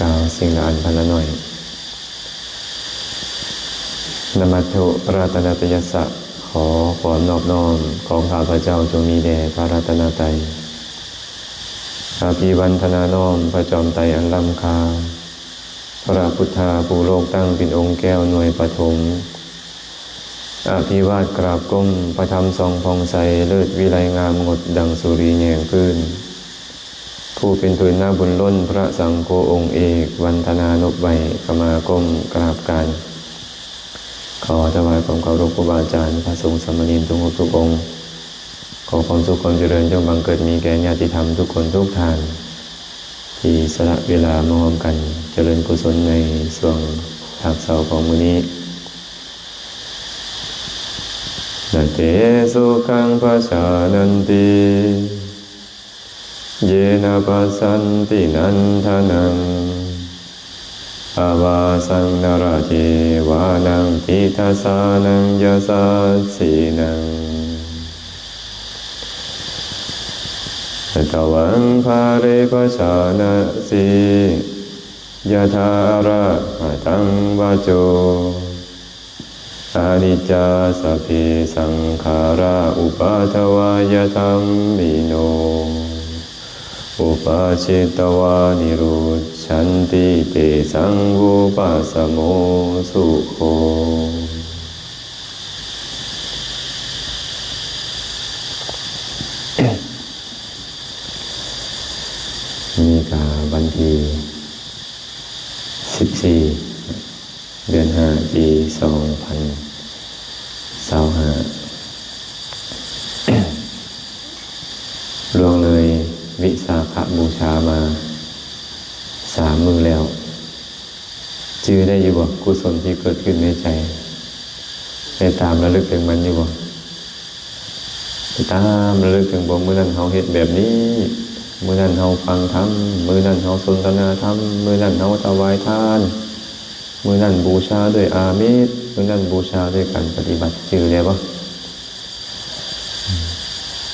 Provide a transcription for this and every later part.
ກ່າວສິ່ງລະອັນພັນລະໜ້ອຍ. ນະມັດຖຸລັດຕະນະຕະຍັດສະ ຂໍຄວາມນອບນ້ອມຂອງຂ້າພະເຈົ້າຈົ່ງມີແດ່ພະລັດຕະນະໄຕ. ອະພິວັນທະນານ້ອມພະຈອມໄຕອັນລ້ຳຄ່າ, ພະພຸດທະຜູ້ໂລກຕັ້ງເປັນອົງແກ້ວໜ່ວຍປະຖົມ. ອະພິວາດກາບກົ້ມພະທຳສ່ອງຜ່ອງໃສ ເລີດວິໄລງາມງົດດັ່ງສຸຣີແຍງພື້ນ. ຜູ້ເປັນພື້ນນາບຸນລົ້ນ ພະສັງໂຄອົງເອກ ວັນທະນານົບໄຫວ້ ຂະມາກົ້ມກາບການ. ຂໍຖວາຍຄວາມເຄົາລົບຄູບາອາຈານ ພະສົງສາມະເນນທຸກຮູບທຸກອົງ. ຂໍຄວາມສຸກຄວາມຈະເລີນຈົ່ງບັງເກີດມີແກ່ຍາດຕິທຳທຸກຄົນທຸກທ່ານ ທີ່ສະຫຼະເວລາມາຮ່ວມກັນຈະເລີນກຸສົນໃນຊ່ວງຮາກເຊົ້າຂອງມື້ນີ້. ນະເຕສຸຂັງປະຊານັນຕິ ເຍນະປັດສັນຕິນັນທະນັງ ອາວາສັງນະລະເທວານັງ ຕິດຖະສານັງຍະສັດສີນັງ ສະຕະວັງພະເຣປະຊານະສີ ຍະຖາອະລະຫະຕັງວະໂຈ ອະນິດຈາ ສັບເພສັງຂາລາ ອຸປາທະວາຍະທຳມິໂນ ອຸປາເຊຕະວາ ນິລຸດສັນຕິ ເຕສັງວູປະສະໂມ ສຸໂຂ. ມື້ນີ້ກະວັນທີສິບສີ່ ເດືອນຫ້າ ປີສອງພັນຊາວຫ້າ ລ່ວງເລີຍວິສາຂະບູຊາມາສາມມື້ແລ້ວ. ຈື່ໄດ້ຢູ່ບໍ່? ກຸສົນທີ່ເກີດຂຶ້ນໃນໃຈ ໄດ້ຕາມລະລຶກເຖິງມັນຢູ່ບໍ່? ໄດ້ຕາມລະລຶກເຖິງບໍ່? ມື້ນັ້ນເຮົາເຮັດແບບນີ້, ມື້ນັ້ນເຮົາຟັງທຳ, ມື້ນັ້ນເຮົາສົນທະນາທຳ, ມື້ນັ້ນເຮົາຖວາຍທານ, ມື້ນັ້ນບູຊາດ້ວຍອາມິດ, ມື້ນັ້ນບູຊາດ້ວຍການປະຕິບັດ. ຈື່ແລ້ວບໍ່?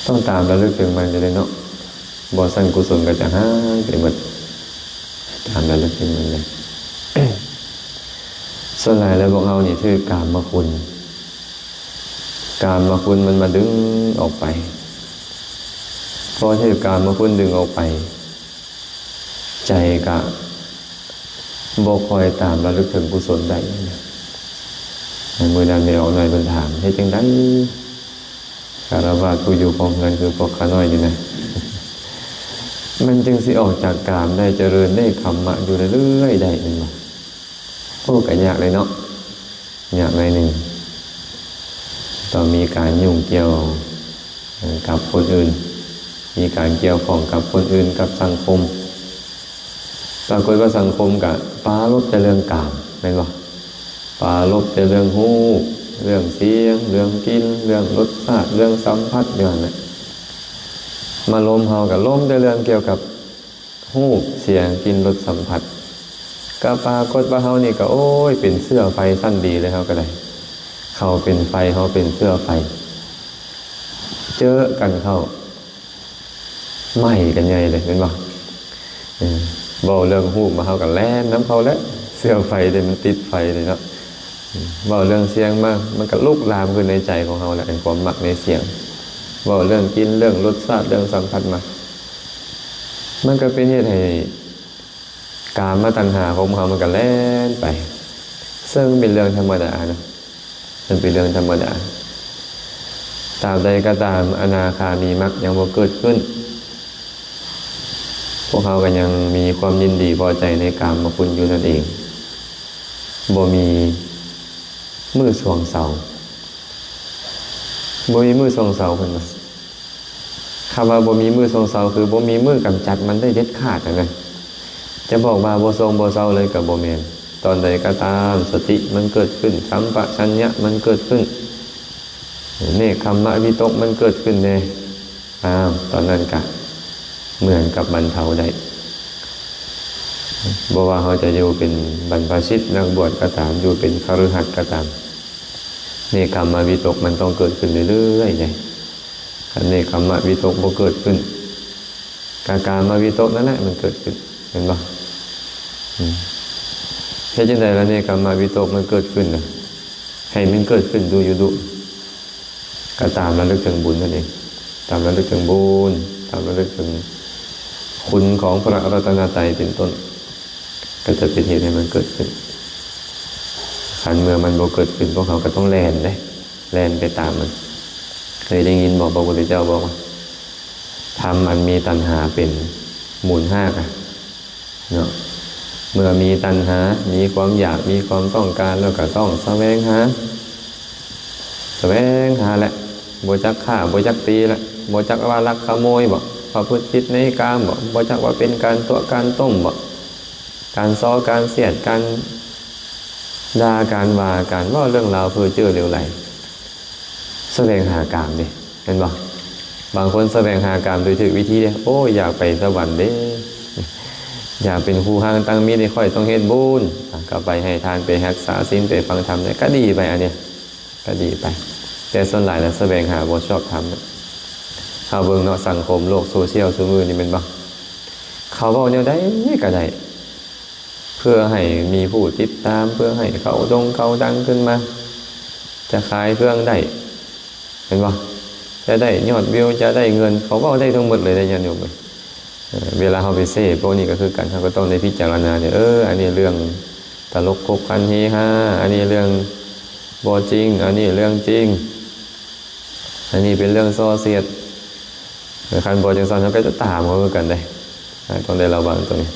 ຕ້ອງຕາມລະລຶກເຖິງມັນຢູ່ເດ້ເນາະ, ບໍ່ຊັ້ນກຸສົນກໍຈະຫາຍໄປໝົດ. ຕາມລະລຶກເຖິງມັນເລີຍ. ສ່ວນຫຼາຍແລ້ວພວກເຮົານີ້ຖືກກາມມະຄຸນ, ກາມມະຄຸນມັນມາດຶງອອກໄປ. ພໍຖືກກາມມະຄຸນດຶງອອກໄປ, ໃຈກະບໍ່ຄ່ອຍຕາມລະລຶກເຖິງກຸສົນໄດ້. ມື້ນັ້ນແມ່ອອກນ້ອຍເພິ່ນຖາມ, ເຮັດຈັ່ງໃດ ຄາລະວາດຜູ້ຢູ່ຄອງເຮືອນຄືພວກຂ້ານ້ອຍນີ້ນະ ມັນຈຶ່ງຊິອອກຈາກກາມໄດ້, ຈະເລີນເນກຂຳມະຢູ່ເລື້ອຍໆໄດ້ແມ່ນບໍ່? ໂອ້ ກໍຍາກເລີຍເນາະ, ຍາກໜ້ອຍໜຶ່ງ. ຕ້ອງມີການຫຍຸ້ງກ່ຽວ ເອີ ກັບຄົນອື່ນ, ມີການກ່ຽວຂ້ອງກັບຄົນອື່ນ, ກັບສັງຄົມ. ປາກົດວ່າສັງຄົມກະປາລົບແຕ່ເລື່ອງກາມ ແມ່ນບໍ່? ປາລົບແຕ່ເລື່ອງຮູບ, ເລື່ອງສຽງ, ເລື່ອງກິ່ນ, ເລື່ອງລົດຊາດ, ເລື່ອງສຳຜັດຢູ່ຫັ້ນແຫຼະ. ມາລົມເຮົາກະລົມແຕ່ເລື່ອງກ່ຽວກັບ ຮູບ, ສຽງ, ກິ່ນ, ລົດ, ສຳຜັດ. ກໍປາກົດວ່າເຮົານີ້ກໍ ໂອ້ຍ ເປັນເຊື້ອໄຟຊັ້ນດີເລີຍ, ເຮົາກໍໄດ້ ເຂົາເປັນໄຟ, ເຮົາເປັນເຊື້ອໄຟ, ເຈີກັນເຂົ້າ ໄໝ້ກັນໃຫຍ່ເລີຍ ແມ່ນບໍ່? ເອີ ເວົ້າເລື່ອງຮູບມາ ເຮົາກໍແລ່ນນຳເຂົາແຫຼະ, ເຊື້ອໄຟເດ້ ມັນຕິດໄຟເດ້ເນາະ. ເວົ້າເລື່ອງສຽງມາ ມັນກໍລຸກລາມຂຶ້ນໃນໃຈຂອງເຮົາແຫຼະ, ຄວາມມັກໃນສຽງ. ເວົ້າເລື່ອງກິ່ນ, ເລື່ອງລົດຊາດ, ເລື່ອງສຳຜັດມາ ມັນກໍເປັນເຮັດໃຫ້ກາມະຕັນຫາຂອງເຮົາມັນກໍແລ່ນໄປ, ເຊິ່ງເປັນເລື່ອງທຳມະດານະ, ເຊິ່ງເປັນເລື່ອງທຳມະດາ. ຕາບໃດກໍຕາມອະນາຄາມີມັກຍັງບໍ່ເກີດຂຶ້ນ, ພວກເຮົາກໍຍັງມີຄວາມຍິນດີພໍໃຈໃນກາມະຄຸນຢູ່ນັ້ນເອງ, ບໍ່ມີມື້ຊ່ວງເຊົາ. ບໍ່ມີມື້ຊ່ວງເຊົາເພິ່ນວ່າ. ຄຳວ່າບໍ່ມີມື້ຊ່ວງເຊົາ ຄືບໍ່ມີມື້ກຳຈັດມັນໄດ້ເດັດຂາດຫັ້ນນະ. ຈະບອກວ່າບໍ່ຊ່ວງບໍ່ເຊົາເລີຍກໍບໍ່ແມ່ນ. ຕອນໃດກໍຕາມ ສະຕິມັນເກີດຂຶ້ນ, ສຳປະຊັນຍະມັນເກີດຂຶ້ນ, ເນກຂຳມະວິຕົກມັນເກີດຂຶ້ນແດ່. ອ້າວ ຕອນນັ້ນກະເໝືອນກັບບັນເທົາໄດ້. ບໍ່ວ່າເຮົາຈະຢູ່ເປັນບັນພະຊິດນັກບວດກໍຕາມ, ຢູ່ເປັນຄະລືຫັດກໍຕາມ, ເນກຂຳມະວິຕົກມັນຕ້ອງເກີດຂຶ້ນເລື້ອຍໆເດ້. ຄັນເນກຂຳມະວິຕົກບໍ່ເກີດຂຶ້ນ, ກະກາມະວິຕົກນັ້ນແຫຼະມັນເກີດຂຶ້ນ, ແມ່ນບໍ່? ເຮັດຈັ່ງໃດລະເນກະມະວິຕົກມັນເກີດຂຶ້ນນະ? ໃຫ້ມັນເກີດຂຶ້ນດູຢູ່ດຸ ກໍຕາມລະລຶກເຖິງບຸນນັ້ນເອງ, ຕາມລະລຶກເຖິງບຸນ, ຕາມລະລຶກເຖິງຄຸນຂອງພະລັດຕະນະໄຕເປັນຕົ້ນ ກໍຈະເປັນເຫດໃຫ້ມັນເກີດຂຶ້ນ. ຄັນເມື່ອມັນບໍ່ເກີດຂຶ້ນ ພວກເຮົາກໍຕ້ອງແລ່ນເດ້ ແລ່ນໄປຕາມມັນ. ເຄີຍໄດ້ຍິນບໍ່ ພະພຸດທະເຈົ້າບອກວ່າ ທຳອັນມີຕັນຫາເປັນມູນຮາກອະ ເນາະ? ເມື່ອມີຕັນຫາ ມີຄວາມຢາກ ມີຄວາມຕ້ອງການແລ້ວ ກໍຕ້ອງສະແຫວງຫາ ສະແຫວງຫາແຫຼະ. ບໍ່ຈັກຂ້າ ບໍ່ຈັກຕີແຫຼະ, ບໍ່ຈັກວ່າລັກຂະໂມຍບໍ, ປະພຶດຜິດໃນກາມບໍ, ບໍ່ຈັກວ່າເປັນການຕົວະການຕົ້ມບໍ, ການສໍ້ການສຽດ ການດ່າການວ່າ ການເວົ້າເລື່ອງລາວເພີ້ເຈີເຫຼວໄຫຼ. ສະແຫວງຫາກາມເດ້ ແມ່ນບໍ່? ບາງຄົນສະແຫວງຫາກາມໂດຍຖືກວິທີເດ້. ໂອ້ຍ ຢາກໄປສະຫວັນເດ້ ຢາກເປັນຄູ່ຮ່າງຕັ້ງມີດ ຂ້ອຍຕ້ອງເຮັດບຸນ ກໍໄປໃຫ້ທານ ໄປຮັກສາສິນ ໄປຟັງທຳ ກໍດີໄປ ອັນນີ້ກໍດີໄປ. ແຕ່ສ່ວນຫຼາຍລະສະແຫວງຫາບໍ່ຊອບທຳ. ເຮົາເບິ່ງເນາະ ສັງຄົມໂລກໂຊຊຽວຊຸມື້ນີ້ ແມ່ນບໍ່? ເຂົາເວົ້າແນວໃດກໍໄດ້ ເພື່ອໃຫ້ມີຜູ້ຕິດຕາມ ເພື່ອໃຫ້ເຂົາໂດ່ງເຂົາດັງຂຶ້ນມາ ຈະຂາຍເຄື່ອງໄດ້ ແມ່ນບໍ່? ຈະໄດ້ຍອດວິວ ຈະໄດ້ເງິນ ເຂົາເວົ້າໄດ້ທັງໝົດເລີຍເດ້ ຍາດໂຍມເອີຍ. ເອີ ເວລາເຮົາໄປເສບພວກນີ້ກໍຄືກັນ ເຮົາກໍຕ້ອງໄດ້ພິຈາລະນາເດ້ ເອີ ອັນນີ້ເລື່ອງຕະຫຼົກຂົກຂັນເຮຮາ ອັນນີ້ເລື່ອງບໍ່ຈິງ ອັນນີ້ເລື່ອງຈິງ ອັນນີ້ເປັນເລື່ອງສໍ້ສຽດ. ຄັນບໍ່ຈັ່ງຊັ້ນ ເຮົາກໍຈະຕາມເຂົາຄືກັນເດ້. ຕ້ອງໄດ້ລະວັງຕົວນີ້.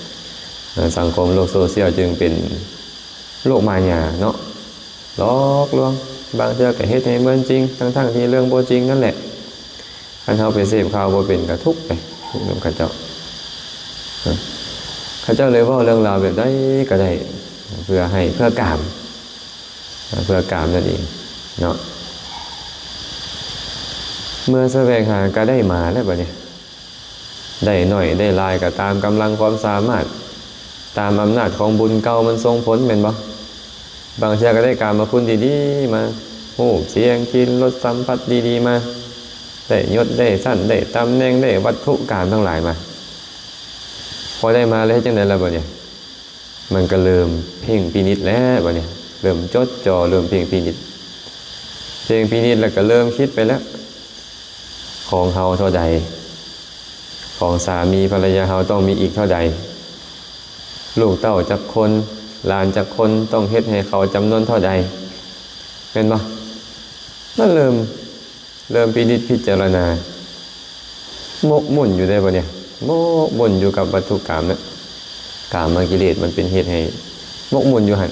ສັງຄົມໂລກໂຊຊຽວຈຶ່ງເປັນໂລກມາຍາເນາະ ຫຼອກລວງ, ບາງເທື່ອກໍເຮັດໃຫ້ເໝືອນຈິງ ທັງໆທີ່ເລື່ອງບໍ່ຈິງນັ້ນແຫຼະ. ຄັນເຮົາໄປເສບຂ່າວບໍ່ເປັນກໍທຸກໄປນຳເຂົາເຈົ້າ. ເຂົາເຈົ້າເລີຍເວົ້າເລື່ອງລາວແບບໃດກໍໄດ້ ເພື່ອໃຫ້ ເພື່ອກາມ ເພື່ອກາມນັ້ນເອງເນາະ. ເມື່ອສະແຫວງຫາກໍໄດ້ມາແລ້ວບັດນີ້ ໄດ້ໜ້ອຍໄດ້ຫຼາຍກໍຕາມກຳລັງຄວາມສາມາດ ຕາມອຳນາດຂອງບຸນເກົ່າມັນສົ່ງຜົນ ແມ່ນບໍ່? ບາງເທື່ອກໍໄດ້ກາມະຄຸນດີໆມາ ຮູບ ສຽງ ກິ່ນ ລົດ ສຳຜັດດີໆມາ ໄດ້ຍົດ ໄດ້ຊັ້ນ ໄດ້ຕຳແໜ່ງ ໄດ້ວັດຖຸການທັງຫຼາຍມາ. ພໍໄດ້ມາແລ້ວເຮັດຈັ່ງໃດລະບັດນີ້? ມັນກໍເລີ່ມເພັ່ງພິນິດແລ້ວບັດນີ້ ເລີ່ມຈົດຈໍ່ ເລີ່ມເພັ່ງພິນິດ ເພັ່ງພິນິດແລ້ວກໍເລີ່ມຄິດໄປແລ້ວ ຂອງເຮົາເທົ່າໃດ? ຂອງສາມີພັນລະຍາເຮົາຕ້ອງມີອີກເທົ່າໃດ? ລູກເຕົ້າຈັກຄົນ? ຫຼານຈັກຄົນ? ຕ້ອງເຮັດໃຫ້ເຂົາຈຳນວນເທົ່າໃດ? ແມ່ນບໍ່? ມັນເລີ່ມ ເລີ່ມພິນິດພິຈາລະນາ ໝົກໝຸ່ນຢູ່ເດ້ບັດນີ້ ໝົກໝຸ່ນຢູ່ກັບວັດຖຸກາມນະ ກາມະກິເລດມັນເປັນເຫດໃຫ້ໝົກໝຸ່ນຢູ່ຫັ້ນ.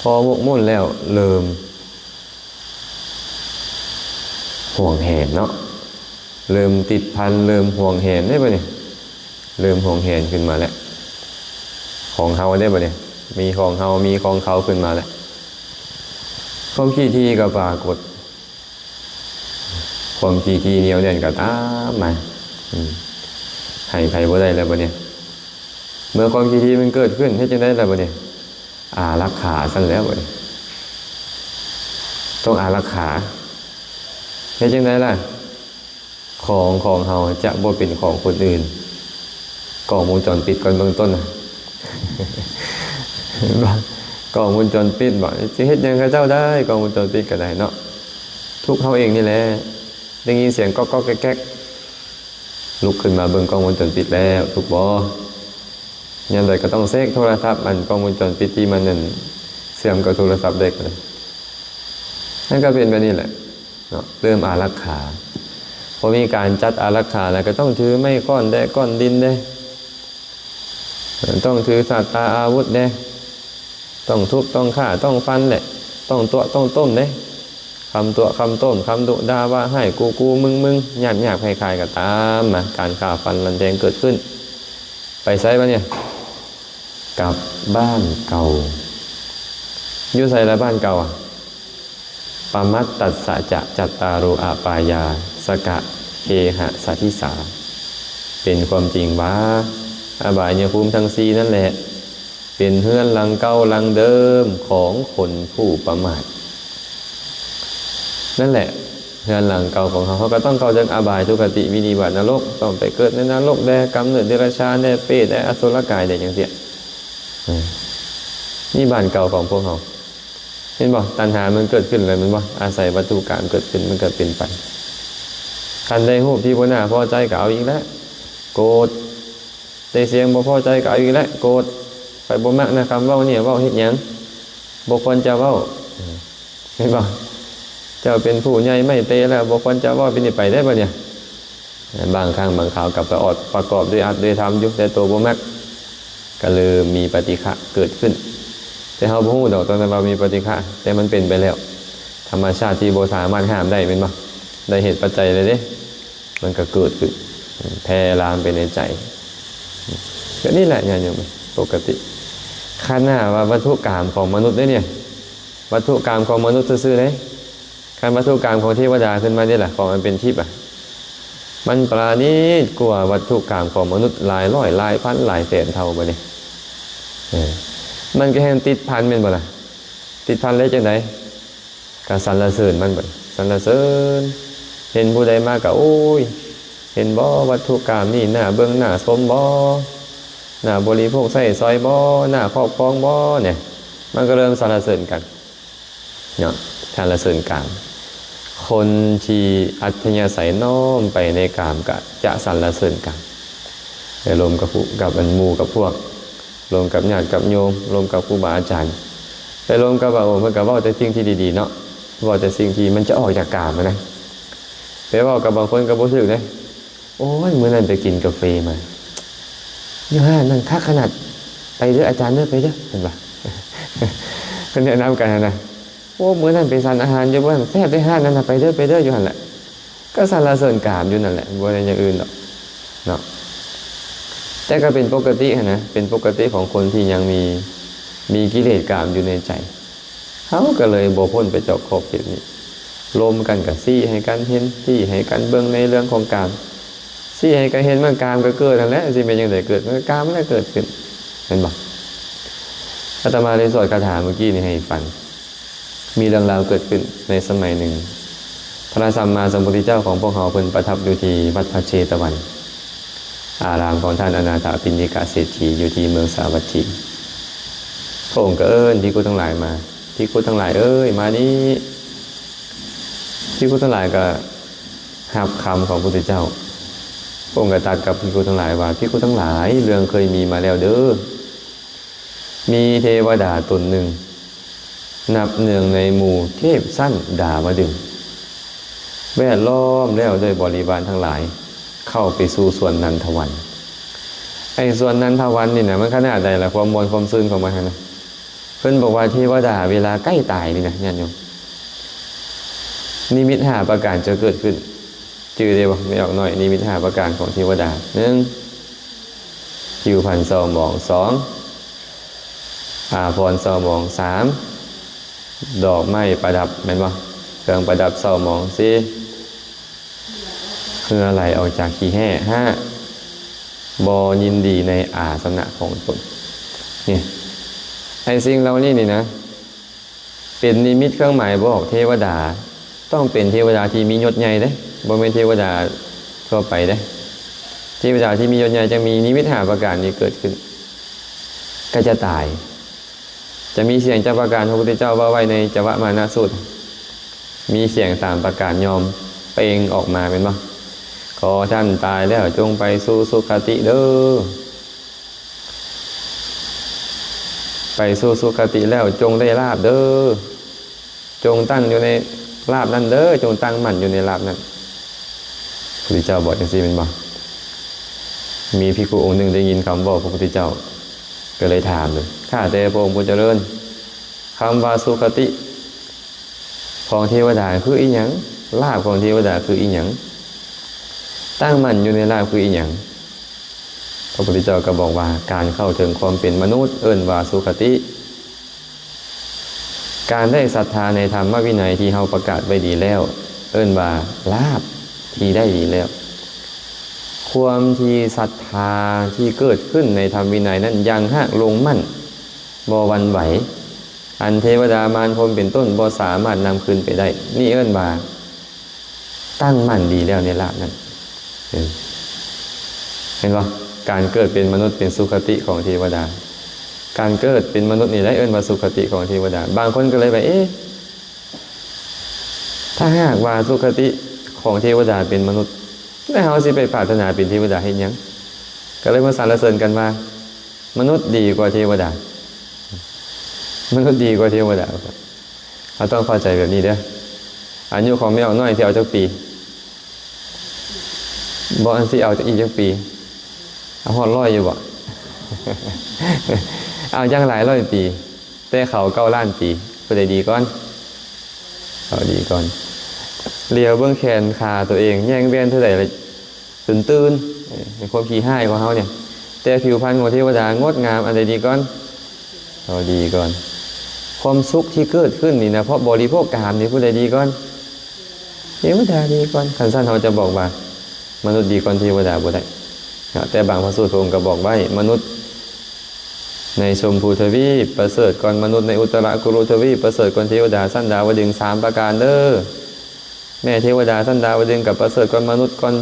ພໍໝົກໝຸ່ນແລ້ວເລີ່ມຫວງແຫນເນາະ ເລີ່ມຕິດພັນ ເລີ່ມຫວງແຫນເດ້ບັດນີ້ ເລີ່ມຫວງແຫນຂຶ້ນມາແລ້ວ ຂອງເຮົາເດ້ບັດນີ້ ມີຂອງເຮົາ ມີຂອງເຂົາຂຶ້ນມາແລ້ວ ຄວາມຂີ້ຖີ່ກໍປາກົດ ຄວາມຂີ້ຖີ່ໜຽວແໜ້ນກໍຕາມມາ ອືມ ໃຫ້ໃຜບໍ່ໄດ້ແລ້ວບັດນີ້ ເມື່ອຄວາມຂີ້ຖີ່ມັນເກີດຂຶ້ນ ເຮັດຈັ່ງໃດລະບັດນີ້? ອາລັກຂາຊັ້ນແລ້ວບັດນີ້ ຕ້ອງອາລັກຂາ ເຮັດຈັ່ງໃດລະ? ຂອງຂອງເຮົາຈະບໍ່ເປັນຂອງຄົນອື່ນ. ກ້ອງວົງຈອນປິດກ່ອນເບື້ອງຕົ້ນນະ ກ້ອງວົງຈອນປິດບໍ ຊິເຮັດຫຍັງເຂົາເຈົ້າໄດ້ ກ້ອງວົງຈອນປິດກໍໄດ້ເນາະ ທຸກເຮົາເອງນີ້ແຫຼະ. ໄດ້ຍິນສຽງກອກໆແກກໆ ລຸກຂຶ້ນມາເບິ່ງກ້ອງວົງຈອນປິດແລ້ວ ທຸກບໍ່? ຍາມໃດກໍຕ້ອງເຊັກໂທລະສັບ ອັນກ້ອງວົງຈອນປິດທີ່ມັນນັ້ນເຊື່ອມກັບໂທລະສັບເດັກນະ ມັນກໍເປັນແບບນີ້ແຫຼະເນາະ ເລີ່ມອາລັກຂາ. ພໍມີການຈັດອາລັກຂາແລ້ວ ກໍຕ້ອງຖືໄມ້ຄ້ອນແດ່ ກ້ອນດິນແດ່ ຕ້ອງຖືສັດຕາອາວຸດແດ່ ຕ້ອງທຸບ ຕ້ອງຂ້າ ຕ້ອງຟັນແຫຼະ ຕ້ອງຕົວະ ຕ້ອງຕົ້ມເດ້ ຄຳຕົວະ ຄຳຕົ້ມ ຄຳດຸດ່າວ່າຮ້າຍ ກູກູ ມຶງໆ ຍາດໆ ຄ້າຍໆ ກໍຕາມມາ ການຂ້າຟັນລັນແທງເກີດຂຶ້ນ. ໄປໃສບັດນີ້? ກັບບ້ານເກົ່າ. ຢູ່ໃສລະບ້ານເກົ່າ? ປະມັດຕັດສະຈະ ຈັດຕາໂຣ ອະປາຍາ ສະກະ ເຄຫະ ສະທິສາ. ເປັນຄວາມຈິງວ່າ ອະບາຍຍະພູມທັງສີ່ນັ້ນແຫຼະ ເປັນເຮືອນຫຼັງເກົ່າຫຼັງເດີມຂອງຄົນຜູ້ປະໝາດນັ້ນແຫຼະ. ເຮືອນຫຼັງເກົ່າຂອງເຮົາ ເຮົາກໍຕ້ອງເຂົ້າເຖິງອະບາຍ ທຸກຄະຕິ ວິນິບາດ ນະລົກ ຕ້ອງໄປເກີດໃນນະລົກແດ່ ກຳເນີດເດຍລະຊານແດ່ ເປດແດ່ ອະສຸລະກາຍແດ່ ຈັ່ງຊີ້. ເອີ ນີ້ບ້ານເກົ່າຂອງພວກເຮົາ ເຫັນບໍ່? ຕັນຫາມັນເກີດຂຶ້ນແລ້ວແມ່ນບໍ່? ອາໄສວັດຖຸກາມເກີດຂຶ້ນ ມັນກໍເປັນໄປ. ຄັນໄດ້ຮູບທີ່ບໍ່ໜ້າພໍໃຈກໍເອົາອີກແລ້ວ ໂກດ. ໄດ້ສຽງບໍ່ພໍໃຈກໍເອົາອີກແລ້ວ ໂກດ. ຂ້ອຍບໍ່ມັກນະ ຄຳເວົ້ານີ້ ເວົ້າເຮັດຫຍັງ? ບໍ່ຄວນຈະເວົ້າ. ເອີ ເຫັນບໍ່? ເຈົ້າເປັນຜູ້ໃຫຍ່ໄມ້ເຕະແລ້ວ ບໍ່ຄວນຈະເວົ້າ ເປັນນີ້ໄປໄດ້ບໍ່ນີ້? ບາງຄັ້ງບາງຄາວກໍປະອອດ ປະກອບດ້ວຍອັດດ້ວຍທຳຢູ່ ແຕ່ໂຕບໍ່ມັກ ກໍເລີ່ມມີປະຕິຄະເກີດຂຶ້ນ. ແຕ່ເຮົາບໍ່ຮູ້ດອກຕອນນັ້ນວ່າມີປະຕິຄະ ແຕ່ມັນເປັນໄປແລ້ວ. ທຳມະຊາດທີ່ບໍ່ສາມາດຫ້າມໄດ້ແມ່ນບໍ່? ໄດ້ເຫດປັດໄຈແລ້ວເດ້ ມັນກໍເກີດຂຶ້ນ ແຜ່ລາມໄປໃນໃຈ. ກໍນີ້ແຫຼະຍາດໂຍມ ປົກກະຕິ. ຂະໜາດວ່າວັດຖຸກາມຂອງມະນຸດເດ້ນີ້ ວັດຖຸກາມຂອງມະນຸດຊື່ໆເດ້. ຄັນວັດຖຸກາມຂອງເທວະດາຂຶ້ນມານີ້ລະ ຂອງອັນເປັນທິບອະ ມັນປານີດກວ່າວັດຖຸກາມຂອງມະນຸດຫຼາຍຮ້ອຍ ຫຼາຍພັນ ຫຼາຍແສນເທົ່າບັດນີ້. ເອີ ມັນກໍແຮ່ງຕິດພັນແມ່ນບໍ່ລະ? ຕິດພັນແລ້ວຈັ່ງໃດ? ກໍສັນລະເສີນມັນບັດ ສັນລະເສີນ. ເຫັນຜູ້ໃດມາກໍ ໂອ້ຍ ເຫັນບໍ່ ວັດຖຸກາມນີ້ໜ້າເບິ່ງໜ້າຊົມບໍ່? ໜ້າບໍລິໂພກໃຊ້ສອຍບໍ່? ໜ້າຄອບຄອງບໍ່? ນີ້ ມັນກໍເລີ່ມສັນລະເສີນກັນ. ເນາະ ສັນລະເສີນກາມ. ຄົນທີ່ອັດທະຍາໄສນ້ອມໄປໃນກາມ ກະຈະສັນລະເສີນກາມ ໄປລົມກັບຜູ້ ກັບອັນໝູ່ກັບພວກ ລົມກັບຍາດກັບໂຍມ ລົມກັບຄູບາອາຈານ ໄປລົມກັບວ່າ ໂອ້ ເພິ່ນກະເວົ້າແຕ່ສິ່ງທີ່ດີໆເນາະ ເວົ້າແຕ່ສິ່ງທີ່ມັນຈະອອກຈາກກາມຫັ້ນນະ. ໄປເວົ້າກັບບາງຄົນກໍບໍ່ຖືກເດ້. ໂອ້ຍ ມື້ນັ້ນໄປກິນກາເຟມາ ຢູ່ຮ້ານນັ້ນຄັກຂະໜາດ ໄປເດີອາຈານເດີ ໄປເດີ ເພິ່ນວ່າ ເພິ່ນແນະນຳກັນຫັ້ນນະ. ໂອ້ ມື້ນັ້ນໄປສັນອາຫານຢູ່ບ່ອນແຊບເດ້ ຮ້ານນັ້ນນະ ໄປເດີ ໄປເດີ ຢູ່ຫັ້ນແຫຼະ. ກໍສັນລະເສີນກາມຢູ່ນັ້ນແຫຼະ ບໍ່ໄດ້ຢ່າງອື່ນດອກເນາະ. ແຕ່ກໍເປັນປົກກະຕິຫັ້ນນະ ເປັນປົກກະຕິຂອງຄົນທີ່ຍັງມີ ມີກິເລດກາມຢູ່ໃນໃຈ. ເຮົາກໍເລີຍບໍ່ພົ້ນໄປຈາກຂອບເຂດນີ້. ລົມກັນກໍຊີ້ໃຫ້ກັນເຫັນ ຊີ້ໃຫ້ກັນເບິ່ງໃນເລື່ອງຂອງກາມ ຊີ້ໃຫ້ກັນເຫັນ ມັນກາມກໍເກີດຫັ້ນແຫຼະ. ຊິແມ່ນຈັ່ງໃດເກີດ? ມັນກໍກາມມັນແຫຼະເກີດຂຶ້ນ ແມ່ນບໍ່? ອາດຕະມາໄດ້ສວດຄາຖາມື້ກີ້ນີ້ໃຫ້ຟັງ. ມີເລື່ອງລາວເກີດຂຶ້ນໃນສະໄໝໜຶ່ງ ພະສຳມາສຳພຸດທະເຈົ້າຂອງພວກເຮົາ ເພິ່ນປະທັບຢູ່ທີ່ວັດພະເຊຕະວັນ ອາຣາມຂອງທ່ານອະນາຖະປິນດິກະເສດຖີ ຢູ່ທີ່ເມືອງສາວັດຖີ. ພະອົງກໍເອີ້ນພິກຂຸທັງຫຼາຍມາ ພິກຂຸທັງຫຼາຍເອີຍ ມານີ້. ພິກຂຸທັງຫຼາຍກໍຮັບຄຳຂອງພະພຸດທະເຈົ້າ. ພະອົງກໍຕັດກັບພິກຂຸທັງຫຼາຍວ່າ ພິກຂຸທັງຫຼາຍ ເລື່ອງເຄີຍມີມາແລ້ວເດີ. ມີເທວະດາຕົນໜຶ່ງ ນັບເນື່ອງໃນໝູ່ເທບຊັ້ນດາວະດຶງ ແວດລ້ອມແລ້ວດ້ວຍບໍລິວານທັງຫຼາຍ ເຂົ້າໄປສູ່ສວນນັນທະວັນ. ໄອ້ສວນນັນທະວັນນີ້ນະ ມັນຂະໜາດໃດລະ ຄວາມມ່ວນຄວາມຊື່ນຂອງມັນຫັ້ນນະ. ເພິ່ນບອກວ່າເທວະດາເວລາໃກ້ຕາຍນີ້ນະ ຍາດໂຍມ ນິມິດຫ້າປະການຈະເກີດຂຶ້ນ. ຈື່ໄດ້ບໍ່ ແມ່ອອກນ້ອຍ? ນິມິດຫ້າປະການຂອງເທວະດາ ໜຶ່ງ ຜິວພັນເສົ້າໝອງ ສອງ ອາພອນເສົ້າໝອງ ສາມ ດອກໄມ້ປະດັບ ແມ່ນບໍ່? ເຄື່ອງປະດັບເສົ້າໝອງ ສີ່ ເຫື່ອໄຫຼອອກຈາກຂີ້ແຮ້ ຫ້າ ບໍ່ຍິນດີໃນອາສະນະຂອງຕົນ. ນີ້ ໄອ້ສິ່ງເຫຼົ່ານີ້ນີ້ນະ ເປັນນິມິດເຄື່ອງໝາຍບອກເທວະດາ ຕ້ອງເປັນເທວະດາທີ່ມີຍົດໃຫຍ່ເດ້ ບໍ່ແມ່ນເທວະດາທົ່ວໄປເດ້. ເທວະດາທີ່ມີຍົດໃຫຍ່ຈະມີນິມິດຫ້າປະການນີ້ເກີດຂຶ້ນ ກໍຈະຕາຍ. ຈະມີສຽງຈາກປະການ ພະພຸດທະເຈົ້າເວົ້າໄວ້ໃນຈະວະມານະສູດ ມີສຽງສາມປະການຍອມເປັ່ງອອກມາ ແມ່ນບໍ່? ຂໍທ່ານຕາຍແລ້ວຈົ່ງໄປສູ່ສຸຄະຕິເດີ. ໄປສູ່ສຸຄະຕິແລ້ວຈົ່ງໄດ້ລາບເດີ ຈົ່ງຕັ້ງຢູ່ໃນລາບນັ້ນເດີ ຈົ່ງຕັ້ງໝັ້ນຢູ່ໃນລາບນັ້ນ. ພະພຸດທະເຈົ້າບອກຈັ່ງຊີ້ແມ່ນບໍ່? ມີພິກຂຸອົງໜຶ່ງໄດ້ຍິນຄຳເວົ້າພະພຸດທະເຈົ້າ ກໍເລີຍຖາມເລີຍ ຂ້າແຕ່ພະອົງຜູ້ຈະເລີນ ຄຳວ່າສຸຄະຕິ ຂອງເທວະດາຄືອີ່ຫຍັງ? ລາບຂອງເທວະດາຄືອີ່ຫຍັງ? ຕັ້ງໝັ້ນຢູ່ໃນລາບຄືອີ່ຫຍັງ? ພະພຸດທະເຈົ້າກໍບອກວ່າ ການເຂົ້າເຖິງຄວາມເປັນມະນຸດເອີ້ນວ່າສຸຄະຕິ, ການໄດ້ສັດທາໃນທຳມະວິໄນທີ່ເຮົາປະກາດໄວ້ດີແລ້ວ ເອີ້ນວ່າລາບທີ່ໄດ້ດີແລ້ວ. ຄວາມທີ່ສັດທາທີ່ເກີດຂຶ້ນໃນທຳວິໄນນັ້ນຍັງຮາກລົງໝັ້ນ ບໍ່ຫວັ່ນໄຫວ, ອັນເທວະດາມານພົມເປັນຕົ້ນບໍ່ສາມາດນຳຄືນໄປໄດ້, ນີ້ເອີ້ນວ່າຕັ້ງໝັ້ນດີແລ້ວໃນລາບນັ້ນ. ເຫັນບໍ່? ການເກີດເປັນມະນຸດເປັນສຸຄະຕິຂອງເທວະດາ, ການເກີດເປັນມະນຸດນີ້ແຫຼະເອີ້ນວ່າສຸຄະຕິຂອງເທວະດາ. ບາງຄົນກໍເລີຍວ່າ ເອະ ຖ້າຫາກວ່າສຸຄະຕິຂອງເທວະດາເປັນມະນຸດ ແລ້ວເຮົາຊິໄປປາດຖະໜາເປັນເທວະດາເຮັດຫຍັງ? ກໍເລີຍມາສັນລະເສີນກັນວ່າ ມະນຸດດີກວ່າເທວະດາ ມະນຸດດີກວ່າເທວະດາ. ເຮົາຕ້ອງເຂົ້າໃຈແບບນີ້ເດີ້. ອາຍຸຂອງແມ່ອອກນ້ອຍຊິເອົາຈັກປີ? ບໍ່ ອັນຊິເອົາອີກຈັກປີ? ເອົາຮອດຮ້ອຍຢູ່ບໍ່? ເອົາຢ່າງຫຼາຍຮ້ອຍປີ ແຕ່ເຂົາເກົ້າລ້ານປີ ຜູ້ໃດດີກ່ອນ? ເຂົາດີກ່ອນ. ຫຼຽວເບິ່ງແຂນຂາຕົວເອງ ແຍ່ງແວ່ນເທົ່າໃດລະ ຕື່ນໆ ໃນຄວາມຂີ້ຮ້າຍຂອງເຮົານີ້ ແຕ່ຜິວພັນຂອງເທວະດາງົດງາມ ອັນໃດດີກ່ອນ? ເຮົາດີກ່ອນ. ຄວາມສຸກທີ່ເກີດຂຶ້ນນີ້ນະ ເພາະບໍລິໂພກກາມນີ້ ຜູ້ໃດດີກ່ອນ? ເທວະດາດີກ່ອນ. ຄັນຊັ້ນເຮົາຈະບອກວ່າ ມະນຸດດີກ່ອນເທວະດາບໍ່ໄດ້ເນາະ. ແຕ່ບາງພະສູດພະອົງກໍບອກໄວ້ ມະນຸດໃນຊົມພູທະວີບປະເສີດກ່ອນມະນຸດໃນອຸດຕະລະກຸລຸທະວີບ ປະເສີດກ່ອນເທວະດາຊັ້ນດາວະດຶງສາມປະການເດີ້. ແມ່ເທວະດາຊັ້ນດາວະດຶງກໍປະເສີດກ່ອນມະນຸດກ່ອນ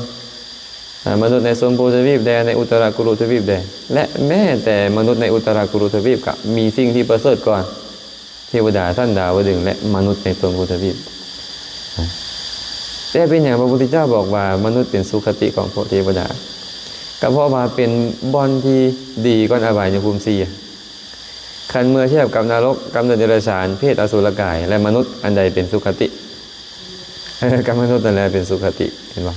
ອາ ມະນຸດໃນຊົມພູທະວີບແດ່ ໃນອຸດຕະລະກຸລຸທະວີບແດ່ ແລະ ແມ້ແຕ່ມະນຸດໃນອຸດຕະລະກຸລຸທະວີບກໍມີສິ່ງທີ່ປະເສີດກວ່າເທວະດາຊັ້ນດາວະດຶງ ແລະ ມະນຸດໃນຊົມພູທະວີບ. ແຕ່ເປັນຫຍັງພະພຸດທະເຈົ້າບອກວ່າມະນຸດເປັນສຸຄະຕິຂອງພວກເທວະດາ? ກໍເພາະວ່າເປັນບ່ອນທີ່ດີກ່ອນອະບາຍຍະພູມສີ່. ຄັນເມື່ອທຽບກັບນະລົກ, ກຳເນີດເດຍລະສານ, ເປດ, ອະສຸລະກາຍ ແລະ ມະນຸດ, ອັນໃດເປັນສຸຄະຕິ? ເອີ ກໍມະນຸດນັ້ນແຫຼະເປັນສຸຄະຕິ ເຫັນບໍ່?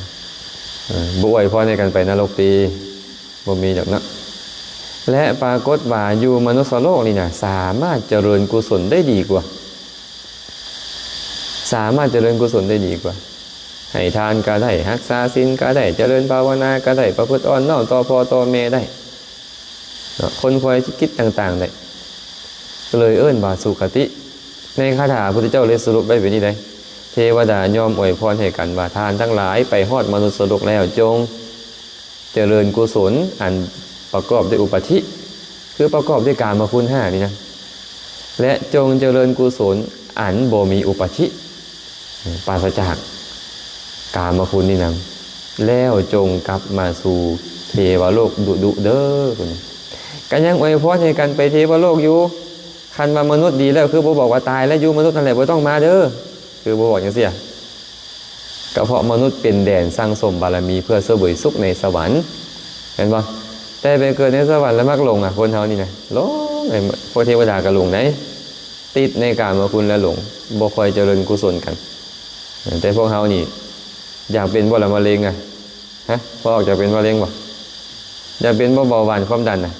ເອີ ບໍ່ອວຍພອນໃຫ້ກັນໄປນະລົກຕິ? ບໍ່ມີດອກເນາະ. ແລະ ປາກົດວ່າຢູ່ມະນຸດສະໂລກນີ້ນະ ສາມາດຈະເລີນກຸສົນໄດ້ດີກວ່າ ສາມາດຈະເລີນກຸສົນໄດ້ດີກວ່າ ໃຫ້ທານກໍໄດ້, ຮັກສາສິນກໍໄດ້, ຈະເລີນພາວະນາກໍໄດ້, ປະພຶດອ່ອນນ້ອມຕໍ່ພໍ່ຕໍ່ແມ່ໄດ້ເນາະ, ຄົ້ນຄວ້າຄິດຕ່າງໆໄດ້ ກໍເລີຍເອີ້ນວ່າສຸຄະຕິ. ໃນຄາຖາພຸດທະເຈົ້າເລີຍສະຫຼຸບໄວ້ແບບນີ້ເດ້ ເທວະດາຍອມອວຍພອນໃຫ້ກັນວ່າ ທ່ານທັງຫຼາຍໄປຮອດມະນຸດສະໂລກແລ້ວ ຈົ່ງ ຈະເລີນກຸສົນອັນປະກອບດ້ວຍອຸປາທິ ຄືປະກອບດ້ວຍກາມະຄຸນຫ້ານີ້ນະ ແລະ ຈົ່ງຈະເລີນກຸສົນອັນບໍ່ມີອຸປາທິ ປາສະຈາກກາມະຄຸນນີ້ນຳ ແລ້ວຈົ່ງກັບມາສູ່ເທວະໂລກດຸໆເດີ້. ເພິ່ນກໍຍັງອວຍພອນໃຫ້ກັນໄປເທວະໂລກຢູ່. ຄັນວ່າມະນຸດດີແລ້ວ ຄືບໍ່ບອກວ່າຕາຍແລ້ວຢູ່ມະນຸດນັ້ນແຫຼະ ບໍ່ຕ້ອງມາເດີ້ ຄືບໍ່ບອກຈັ່ງຊີ້ອະ? ກໍເພາະມະນຸດເປັນແດນສັ່ງສົມບາລະມີເພື່ອສະເຫວີຍສຸກໃນສະຫວັນ ແມ່ນບໍ່? ແຕ່ໄປເກີດໃນສະຫວັນແລ້ວມັກຫຼົງອະ ຄົນເຮົານີ້ນະ ຫຼົງ ພວກເທວະດາກໍຫຼົງໃດ໋ ຕິດໃນກາມະຄຸນແລະຫຼົງ ບໍ່ຄ່ອຍຈະເລີນກຸສົນກັນ. ແຕ່ພວກເຮົານີ້ ຢາກເປັນບໍ່ລະມະເຮັງອະ? ຮະ ພວກອອກ ຢາກເປັນມະເຮັງບໍ່? ຢາກເປັນບໍ່ເບົາຫວານຄວາມດັນນະ?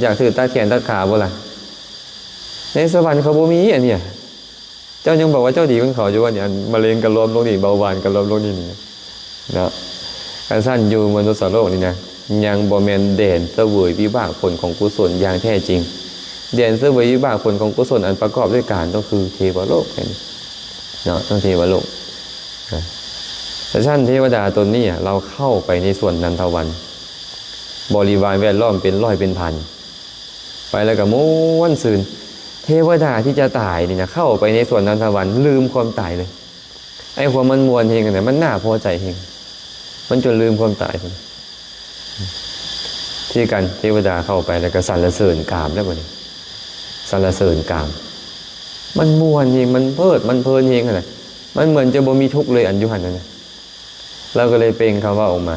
ຢາກຖືກຕັດແຂນຕັດຂາບໍ່ລະ? ໃນສະຫວັນເຂົາບໍ່ມີອັນນີ້. ເຈົ້າຍັງບອກວ່າເຈົ້າດີກວ່າເຂົາຢູ່ວ່ານີ້ ອັນມະເຮັງກໍລວມລົງນີ້ ເບົາຫວານກໍລວມລົງນີ້ນີ້ເນາະ. ຄັນຊັ້ນຢູ່ມະນຸດສະໂລກນີ້ນະ ຍັງບໍ່ແມ່ນແດນສະເຫວີຍວິບາກຜົນຂອງກຸສົນຢ່າງແທ້ຈິງ. ແດນສະເຫວີຍວິບາກຜົນຂອງກຸສົນອັນປະກອບດ້ວຍການ ກໍຄືເທວະໂລກນັ້ນເນາະ ຕ້ອງເທວະໂລກ. ນະ ແຕ່ຊັ້ນເທວະດາຕົນນີ້ ລາວເຂົ້າໄປໃນສວນນັນທະວັນ ບໍລິວານແວດລ້ອມເປັນຮ້ອຍເປັນພັນ ໄປແລ້ວກໍມ່ວນຊື່ນ. ເທວະດາທີ່ຈະຕາຍນີ້ນະ ເຂົ້າໄປໃນສວນນັນທະວັນ ລືມຄວາມຕາຍເລີຍ. ໄອ້ຄວາມມັນມ່ວນແຮງຫັ້ນນະ ມັນໜ້າພໍໃຈແຮງ ມັນຈົນລືມຄວາມຕາຍ. ທີ່ກັນ ເທວະດາເຂົ້າໄປແລ້ວກໍສັນລະເສີນກາມແລ້ວບັດນີ້ ສັນລະເສີນກາມ ມັນມ່ວນແຮງ ມັນເພີດມັນເພີນແຮງຫັ້ນນະ ມັນເໝືອນຈະບໍ່ມີທຸກເລີຍ ອັນຢູ່ຫັ້ນນັ້ນນະ. ລາວກໍເລີຍເປັ່ງຄຳເວົ້າອອກມາ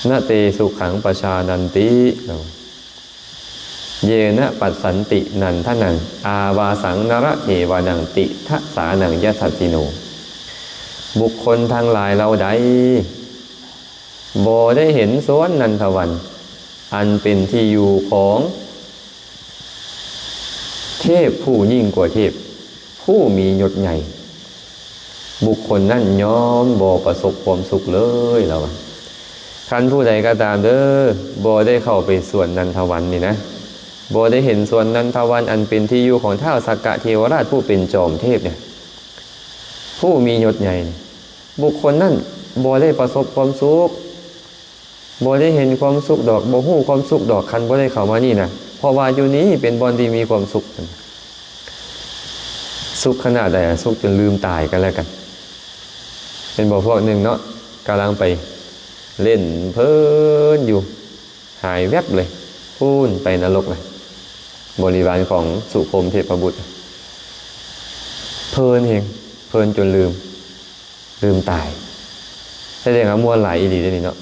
ນະເຕສຸຂັງປະຊານັນຕິ ເຍນະປັດສັນຕິນັນທະນັງ ອາວາສັງນະລະເທວານັງ ຕິດຖະສານັງຍະສັດຕິໂນ. ບຸກຄົນທັງຫຼາຍເຫຼົ່າໃດ ບໍ່ໄດ້ເຫັນສວນນັນທະວັນ ອັນເປັນທີ່ຢູ່ຂອງເທບຜູ້ຍິ່ງກວ່າເທບ ຜູ້ມີຍົດໃຫຍ່ ບຸກຄົນນັ້ນຍ່ອມບໍ່ປະສົບຄວາມສຸກເລີຍ ລາວວ່າ. ຄັນຜູ້ໃດກໍຕາມເດີ້ ບໍ່ໄດ້ເຂົ້າໄປສວນນັນທະວັນນີ້ນະ ບໍ່ໄດ້ເຫັນສວນນັນທະວັນອັນເປັນທີ່ຢູ່ຂອງທ້າວສັກກະເທວະລາດຜູ້ເປັນຈອມເທບນີ້ ຜູ້ມີຍົດໃຫຍ່ນີ້ ບຸກຄົນນັ້ນບໍ່ໄດ້ປະສົບຄວາມສຸກ ບໍ່ໄດ້ເຫັນຄວາມສຸກດອກ ບໍ່ຮູ້ຄວາມສຸກດອກ ຄັນບໍ່ໄດ້ເຂົ້າມານີ້ນະ ເພາະວ່າຢູ່ນີ້ເປັນບ່ອນທີ່ມີຄວາມສຸກ ສຸກຂະໜາດໃດ ສຸກຈົນລືມຕາຍກັນແລ້ວກັນ. ເຫັນບໍ່ ພວກໜຶ່ງເນາະ ກຳລັງໄປຫຼິ້ນເພີນຢູ່ ຫາຍແວັບເລີຍ ພຸ້ນໄປນະລົກນະ ບໍລິວານຂອງສຸພົມເທບພະບຸດ ເພີນເຮງ ເພີນຈົນລືມ ລືມຕາຍ. ສະແດງວ່າມ່ວນຫຼາຍອີ່ຫຼີເດ້ນີ້ເນາະ.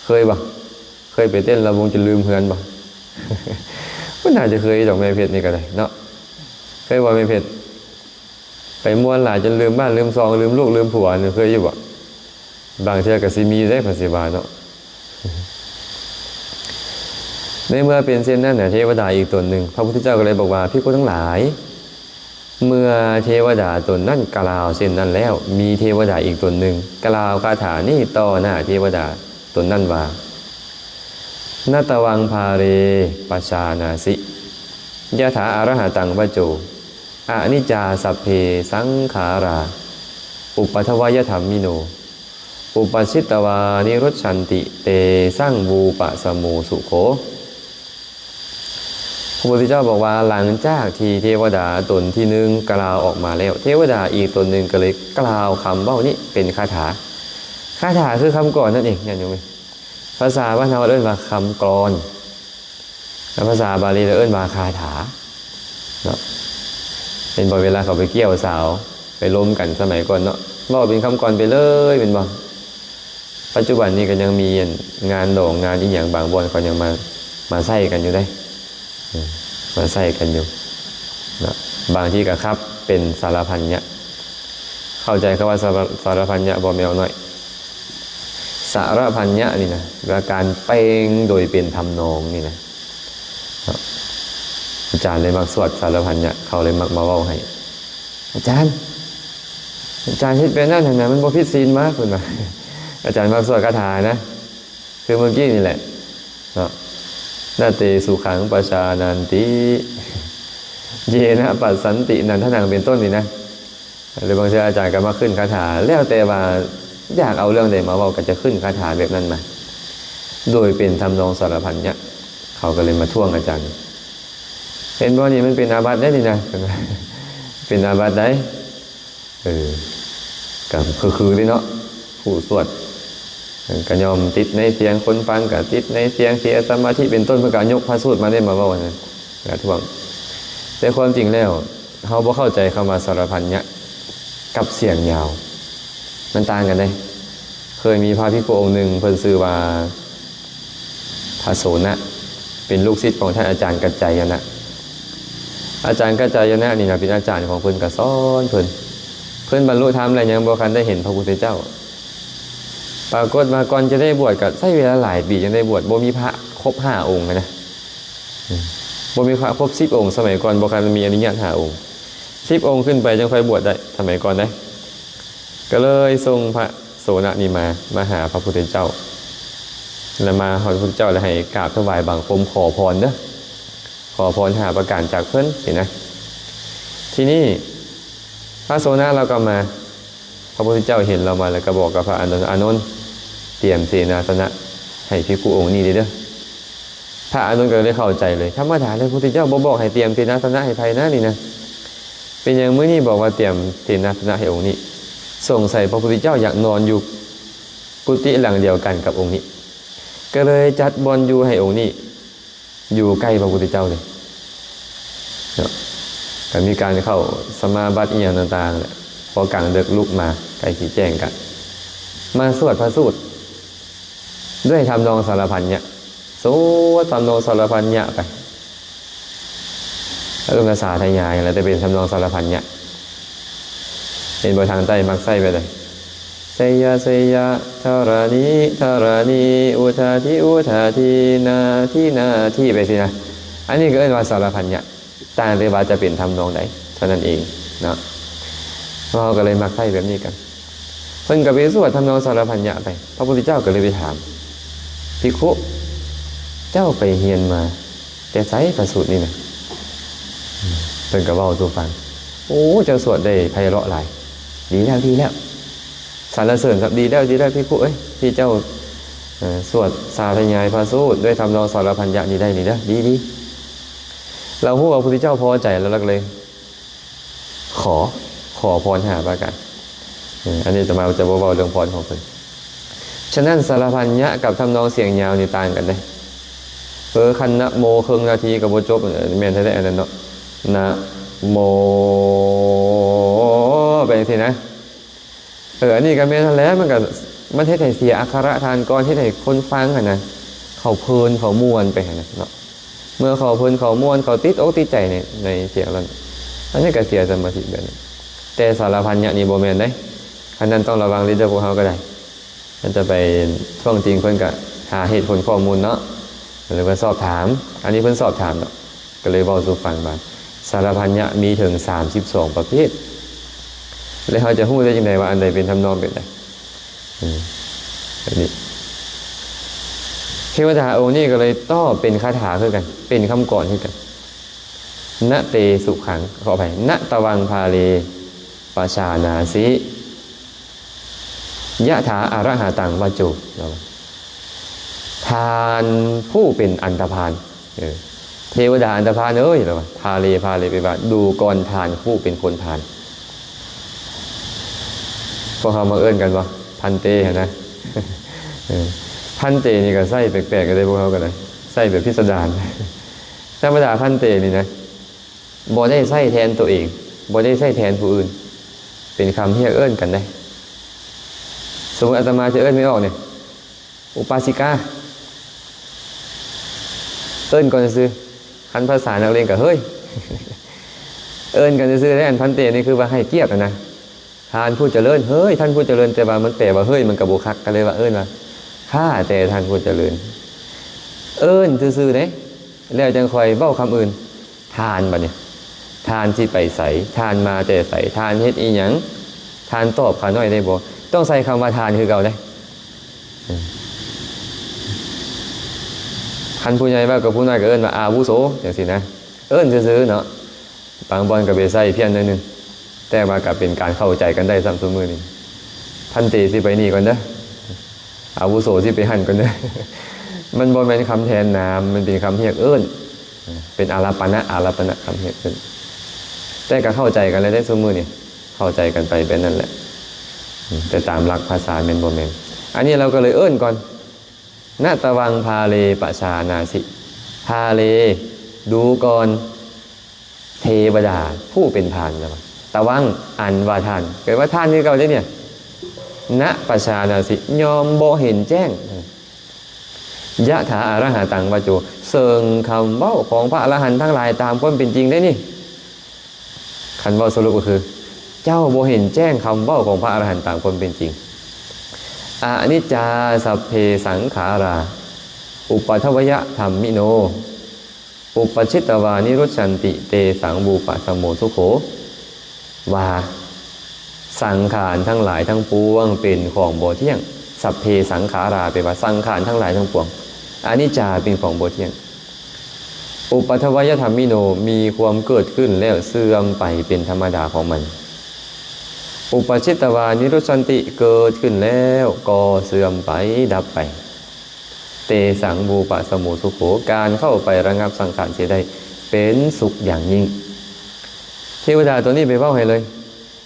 ເຄີຍບໍ່? ເຄີຍໄປເຕັ້ນລຳວົງຈົນລືມເຮືອນບໍ່? ມັນໜ້າຈະເຄີຍດອກແມ່ເພັດນີ້ກໍໄດ້ເນາະ. ເຄີຍບໍ່ແມ່ເພັດ? ໄປມ່ວນຫຼາຍຈົນລືມບ້ານລືມຊ່ອງ ລືມລູກລືມຜົວນີ້ ເຄີຍຢູ່ບໍ່? ບາງເທື່ອກໍຊິມີເດ້ ເພິ່ນຊິວ່າເນາະ. ໃນເມື່ອເປັນເຊັ່ນນັ້ນນະ ເທວະດາອີກຕົນໜຶ່ງ ພະພຸດທະເຈົ້າກໍເລີຍບອກວ່າ ພິກຂຸທັງຫຼາຍ ເມື່ອເທວະດາຕົນນັ້ນກ່າວເຊັ່ນນັ້ນແລ້ວ ມີເທວະດາອີກຕົນໜຶ່ງກ່າວຄາຖານີ້ຕໍ່ໜ້າເທວະດາຕົນນັ້ນວ່າ ນະຕະວັງພາເຣ ປະຊານາສິ ຍະຖາອະລະຫະຕັງວະໂຈ ອະນິດຈາສັບເພສັງຂາລາ ອຸປະທະວະຍະທຳມິໂນ ອຸປະສິດຕະວານິລຸດຊັນຕິ ເຕສັງວູປະສະໂມສຸໂຂ. ພະພຸດທະເຈົ້າບອກວ່າ ຫຼັງຈາກທີ່ເທວະດາຕົນທີໜຶ່ງກ່າວອອກມາແລ້ວ ເທວະດາອີກຕົນໜຶ່ງກໍເລີຍກ່າວຄຳເວົ້ານີ້ເປັນຄາຖາ. ຄາຖາຄືຄຳກອນນັ້ນເອງ ຍາດໂຍມເອີຍ. ພາສາບ້ານເຮົາເອີ້ນວ່າຄຳກລອນ ແລະ ພາສາບາລີເອີ້ນວ່າຄາຖາເນາະ. ເຫັນບໍ່ ເວລາເຂົາໄປກ່ຽວສາວ ໄປລົມກັນສະໄໝກ່ອນເນາະ ເວົ້າເປັນຄຳກອນໄປເລີຍແມ່ນບໍ່? ປັດຈຸບັນນີ້ກໍຍັງມີ ອັນ ງານດອງງານອີ່ຫຍັງບາງບ່ອນ ເຂົາຍັງມາ ມາໃຊ້ກັນຢູ່ເດ້ ເອີ ມາໃຊ້ກັນຢູ່ເນາະ. ບາງທີກໍຂັບເປັນສາລະພັນຍະ ເຂົ້າໃຈຄຳວ່າສາລະ ສາລະພັນຍະບໍ່ ແມວນ້ອຍ? ສາລະພັນຍະນີ້ນະ ແປວ່າການແປງໂດຍເປັນທຳນອງນີ້ນະ. ອາຈານເລີຍມັກສວດສາລະພັນຍະ ເຂົາເລີຍມັກມາເວົ້າໃຫ້ ອາຈານ ອາຈານເຮັດແບບນັ້ນຫັ້ນນະ ມັນບໍ່ຜິດສິນຫວາ ເພິ່ນວ່າ. ອາຈານມັກສວດຄາຖານະ ຄືມື້ກີ້ນີ້ແຫຼະເນາະ ນະເຕສຸຂັງປະຊານັນຕິ ເຍນະປັດສັນຕິ ນັນທະນັງ ເປັນຕົ້ນນີ້ນະ. ຫຼືບາງເທື່ອອາຈານກໍມາຂຶ້ນຄາຖາ ແລ້ວແຕ່ວ່າຢາກເອົາເລື່ອງໃດມາເວົ້າ ກໍຈະຂຶ້ນຄາຖາແບບນັ້ນມາ ໂດຍເປັນທຳນອງສາລະພັນຍະ. ເຂົາກໍເລີຍມາທ້ວງອາຈານ ເຫັນບໍ່ ນີ້ມັນເປັນອາບັດເດ້ນີ້ນະ ເປັນອາບັດໃດ. ເອີ ກໍຄືໆເດ້ເນາະ ຜູ້ສວດກໍຍ່ອມຕິດໃນສຽງ ຄົນຟັງກໍຕິດໃນສຽງ ເສຍສະມາທິເປັນຕົ້ນ ເພິ່ນກໍຍົກພະສູດມາເດ້ມາເວົ້າຫັ້ນນະ ກະທ້ວງ. ແຕ່ຄວາມຈິງແລ້ວ ເຮົາບໍ່ເຂົ້າໃຈຄຳວ່າສາລະພັນຍະກັບສຽງຍາວ ມັນຕ່າງກັນເດ້. ເຄີຍມີພະພິກຂຸອົງໜຶ່ງ ເພິ່ນຊື່ວ່າ ພະໂສນະ ເປັນລູກສິດຂອງທ່ານອາຈານກັດໄຈຍະນະ. ອາຈານກັດໄຈຍະນະນີ້ນະ ເປັນອາຈານຂອງເພິ່ນ ກໍສອນເພິ່ນ. ເພິ່ນບັນລຸທຳແລ້ວ ຍັງບໍ່ທັນໄດ້ເຫັນພະພຸດທະເຈົ້າ. ປາກົດວ່າກ່ອນຈະໄດ້ບວດ ກໍໃຊ້ເວລາຫຼາຍປີຈຶ່ງໄດ້ບວດ ບໍ່ມີພະຄົບຫ້າອົງນະ. ອືມ ບໍ່ມີພະຄົບສິບອົງ ສະໄໝກ່ອນບໍ່ທັນມີອະລິຍະຫ້າອົງ ສິບອົງຂຶ້ນໄປຈຶ່ງຄ່ອຍບວດໄດ້ ສະໄໝກ່ອນເດ້. ກໍເລີຍສົ່ງພະໂສນະນີ້ມາ ມາຫາພະພຸດທະເຈົ້າ ແລ້ວມາຮອດພະພຸດທະເຈົ້າ ແລ້ວໃຫ້ກາບຖວາຍບັງຄົມຂໍພອນເດີ້ ຂໍພອນຫ້າປະການຈາກເພິ່ນຊີ້ນະ. ທີນີ້ພະໂສນະລາວກໍມາ ພະພຸດທະເຈົ້າເຫັນລາວມາ ແລ້ວກໍບອກກັບພະອານົນ ອານົນ ຕຽມເສນາສະນະໃຫ້ພິກຂຸອົງນີ້ເດີ້. ພະອານົນກໍເລີຍເຂົ້າໃຈເລີຍ ທຳມະດາແລ້ວ ພຸດທະເຈົ້າບໍ່ບອກໃຫ້ຕຽມເສນາສະນະໃຫ້ໃຜນະນີ້ນະ ເປັນຫຍັງມື້ນີ້ບອກວ່າຕຽມເສນາສະນະໃຫ້ອົງນີ້? ສົງໄສພະພຸດທະເຈົ້າຢາກນອນຢູ່ກຸຕິຫຼັງດຽວກັນກັບອົງນີ້ ກໍເລີຍຈັດບ່ອນຢູ່ໃຫ້ອົງນີ້ ຢູ່ໃກ້ພະພຸດທະເຈົ້າເລີຍເນາະ. ກໍມີການເຂົ້າສະມາບັດອີ່ຫຍັງຕ່າງໆແຫຼະ ພໍກາງເດິກລຸກມາ ໃກ້ຊິແຈ້ງກະມາສວດພະສູດ ດ້ວຍທຳນອງສາລະພັນຍະ ສວດທຳນອງສາລະພັນຍະໄປ ເອີ້ນວ່າສາທະຍາຍ ແລ້ວແຕ່ເປັນທຳນອງສາລະພັນຍະ. ເຫັນບໍ່ ທາງໃຕ້ມັກໃຊ້ແບບໃດ? ເຊຍະ ເຊຍະ ທະລະນີ ທະລະນີ ອຸທາທິ ອຸທາທິ ນາທິ ນາທິ ໄປຊີ້ນະ. ອັນນີ້ກໍເອີ້ນວ່າສາລະພັນຍະ ຕ່າງແຕ່ວ່າຈະເປັນທຳນອງໃດເທົ່ານັ້ນເອງເນາະ. ເຮົາກໍເລີຍມັກໃຊ້ແບບນີ້ກັນ. ເພິ່ນກໍໄປສວດທຳນອງສາລະພັນຍະໄປ. ພະພຸດທະເຈົ້າກໍເລີຍໄປຖາມ ພິກຂຸ ເຈົ້າໄປຮຽນມາແຕ່ໃສພະສູດນີ້ນະ? ເພິ່ນກໍເວົ້າສູ່ຟັງ. ໂອ້ ເຈົ້າສວດໄດ້ໄພເລາະຫຼາຍ. ດີແລ້ວ ດີແລ້ວ. ສັນລະເສີນ ດີແລ້ວ ດີແລ້ວ ພິກຂຸເອີຍ ທີ່ເຈົ້າ ເອີ ສວດສາທະຍາຍພະສູດດ້ວຍທຳນອງສາລະພັນຍະນີ້ໄດ້ນີ້ເດີ້ ດີໆ. ລາວຮູ້ວ່າພະພຸດທະເຈົ້າພໍໃຈແລ້ວ ລາວກໍເລີຍຂໍ ຂໍພອນຫ້າປະການ. ເອີ ອັນນີ້ອາດຕະມາຈະບໍ່ເວົ້າເລື່ອງພອນຂອງເພິ່ນ. ສະນັ້ນ ສາລະພັນຍະກັບທຳນອງສຽງຍາວນີ້ຕ່າງກັນເດ້. ເອີ ຄັນນະໂມເຄິ່ງນາທີກໍບໍ່ຈົບ ເອີ ແມ່ນແທ້ໆ ອັນນັ້ນເນາະ ນະໂມ ໄປຈັ່ງຊີ້ນະ. ເອີ ອັນນີ້ກໍແມ່ນຫັ້ນແຫຼະ ມັນກໍ ມັນເຮັດໃຫ້ເສຍອັກຂະຣະທ່ານກ່ອນ ເຮັດໃຫ້ຄົນຟັງຫັ້ນນະ ເຂົາເພີນ ເຂົາມ່ວນໄປຫັ້ນນະເນາະ. ເມື່ອເຂົາເພີນ ເຂົາມ່ວນ ເຂົາຕິດອົກຕິດໃຈໃນ ໃນສຽງນັ້ນ ອັນນັ້ນກໍເສຍສະມາທິແບບນັ້ນ. ແຕ່ສາລະພັນຍະນີ້ບໍ່ແມ່ນເດ້ ອັນນັ້ນຕ້ອງລະວັງເລີຍເດີ ພວກເຮົາກໍໄດ້. ມັນຈະໄປທ້ວງຕິງເພິ່ນ ກໍຫາເຫດຜົນຂໍ້ມູນເນາະ ຫຼືວ່າສອບຖາມ. ອັນນີ້ເພິ່ນສອບຖາມເນາະ ກໍເລີຍເວົ້າສູ່ຟັງວ່າ ສາລະພັນຍະມີເຖິງສາມສິບສອງປະເພດ ແລະ ເຮົາຈະຮູ້ໄດ້ຈັ່ງໃດວ່າອັນໃດເປັນທຳນອງແບບໃດ? ອືມ ແບບນີ້ ເທວະດາອົງນີ້ກໍເລີຍຕອບເປັນຄາຖາຄືກັນ ເປັນຄຳກອນຄືກັນ ນະເຕສຸຂັງ ຂໍອະໄພ ນະຕະວັງພາເລປະຊານາຊິ ຍະຖາອະລະຫະຕັງວັດໂຈ ລາວວ່າ ທ່ານຜູ້ເປັນອັນຕະພານ ເອີ ເທວະດາອັນຕະພານເອີຍ ລາວວ່າ ພາເລ ພາເລ ແປວ່າ ດູກ່ອນທ່ານຜູ້ເປັນຄົນພານ. ພວກເຮົາມາເອີ້ນກັນວ່າ ພັນເຕ ຫັ້ນນະ ເອີ ພັນເຕນີ້ກໍໃຊ້ແປກໆ ກໍໄດ້ ພວກເຮົາກໍໄດ້ ໃຊ້ແບບພິສະດານ. ທຳມະດາພັນເຕນີ້ນະ ບໍ່ໄດ້ໃຊ້ແທນຕົວເອງ ບໍ່ໄດ້ໃຊ້ແທນຜູ້ອື່ນ ເປັນຄຳຮຽກເອີ້ນກັນເດ້. ສົມມຸດອາດຕະມາຈະເອີ້ນແມ່ອອກນີ້ ອຸປາສິກາ ເອີ້ນກ່ອນຊື່ໆ ຄັນພາສານັກເລງກໍເຮີ້ຍ ເອີ້ນກັນຊື່ໆເດ້. ອັນພັນເຕນີ້ຄືວ່າໃຫ້ກຽດຫັ້ນນະ ທ່ານຜູ້ຈະເລີນ ເຮີ້ຍ ທ່ານຜູ້ຈະເລີນ ແຕ່ວ່າມັນແປວ່າເຮີ້ຍ ມັນກໍບໍ່ຄັກ ກໍເລີຍວ່າເອີ້ນວ່າ ຂ້າແຕ່ທ່ານຜູ້ຈະເລີນ ເອີ້ນຊື່ໆເດ້ ແລ້ວຈັ່ງຄ່ອຍເວົ້າຄຳອື່ນ. ທ່ານ ບັດນີ້ ທ່ານຊິໄປໃສ? ທ່ານມາແຕ່ໃສ? ທ່ານເຮັດອີ່ຫຍັງ? ທ່ານຕອບຂ້ານ້ອຍໄດ້ບໍ່? ຕ້ອງໃຊ້ຄຳວ່າທ່ານຄືເກົ່າເດ້. ຄັນຜູ້ໃຫຍ່ເວົ້າກັບຜູ້ນ້ອຍກໍເອີ້ນວ່າອາວຸໂສ ຈັ່ງຊີ້ນະ ເອີ້ນຊື່ໆເນາະ. ບາງບ່ອນກໍໄປໃຊ້ພຽນໜ້ອຍໜຶ່ງ ແຕ່ວ່າກໍເປັນການເຂົ້າໃຈກັນໄດ້ຊ້ຳຊຸມື້ນີ້. ພັນເຕຊິໄປນີ້ກ່ອນເດີ ອາວຸໂສຊິໄປຫັ້ນກ່ອນເດີ ມັນບໍ່ແມ່ນຄຳແທນນາມ ມັນເປັນຄຳຮຽກເອີ້ນ ເປັນອາລາປະນະ ອາລາປະນະ ຄຳຮຽກເອີ້ນ. ແຕ່ກໍເຂົ້າໃຈກັນແລ້ວເດ້ ຊຸມື້ນີ້ ເຂົ້າໃຈກັນໄປແບບນັ້ນແຫຼະ ແຕ່ຕາມຫຼັກພາສາແມ່ນບໍ່ແມ່ນ. ອັນນີ້ລາວກໍເລີຍເອີ້ນກ່ອນ ນະຕະວັງພາເລປະຊານາສິ ພາເລ ດູກ່ອນ ເທວະດາຜູ້ເປັນພານ ລາວວ່າ ຕະວັງ ອັນວ່າທ່ານ ແປວ່າທ່ານຄືເກົ່າເດ້ເນຍ ນະປະຊານາສິ ຍ່ອມບໍ່ເຫັນແຈ້ງ ຍະຖາອະລະຫະຕັງວັດໂຈ ເຊິ່ງຄຳເວົ້າຂອງພະອະລະຫັນທັງຫຼາຍຕາມຄວາມເປັນຈິງໄດ້ນີ້. ຄັນເວົ້າສະຫຼຸບກໍຄື ເຈົ້າບໍ່ເຫັນແຈ້ງຄຳເວົ້າຂອງພະອະລະຫັນຕາມຄວາມເປັນຈິງ. ອະນິດຈາສັບເພສັງຂາລາ ອຸປະທະວະຍະທຳມິໂນ ອຸປະຊິດຕະວານິລຸດສັນຕິ ເຕສັງວູປະສະໂມສຸໂຂ ວ່າ ສັງຂານທັງຫຼາຍທັງປວງເປັນຂອງບໍ່ທ່ຽງ. ສັບເພສັງຂາລາ ແປວ່າສັງຂານທັງຫຼາຍທັງປວງ ອະນິດຈາ ເປັນຂອງບໍ່ທ່ຽງ. ອຸປະທະວະຍະທຳມິໂນ ມີຄວາມເກີດຂຶ້ນແລ້ວເສື່ອມໄປເປັນທຳມະດາຂອງມັນ. ອຸປະຊິດຕະວານິລຸດສັນຕິ ເກີດຂຶ້ນແລ້ວກໍເສື່ອມໄປ ດັບໄປ. ເຕສັງວູປະສະໂມສຸໂຂ ການເຂົ້າໄປລະງັບສັງຂານເສຍໄດ້ເປັນສຸກຢ່າງຍິ່ງ. ເທວະດາຕົວນີ້ໄປເວົ້າໃຫ້ເລີຍ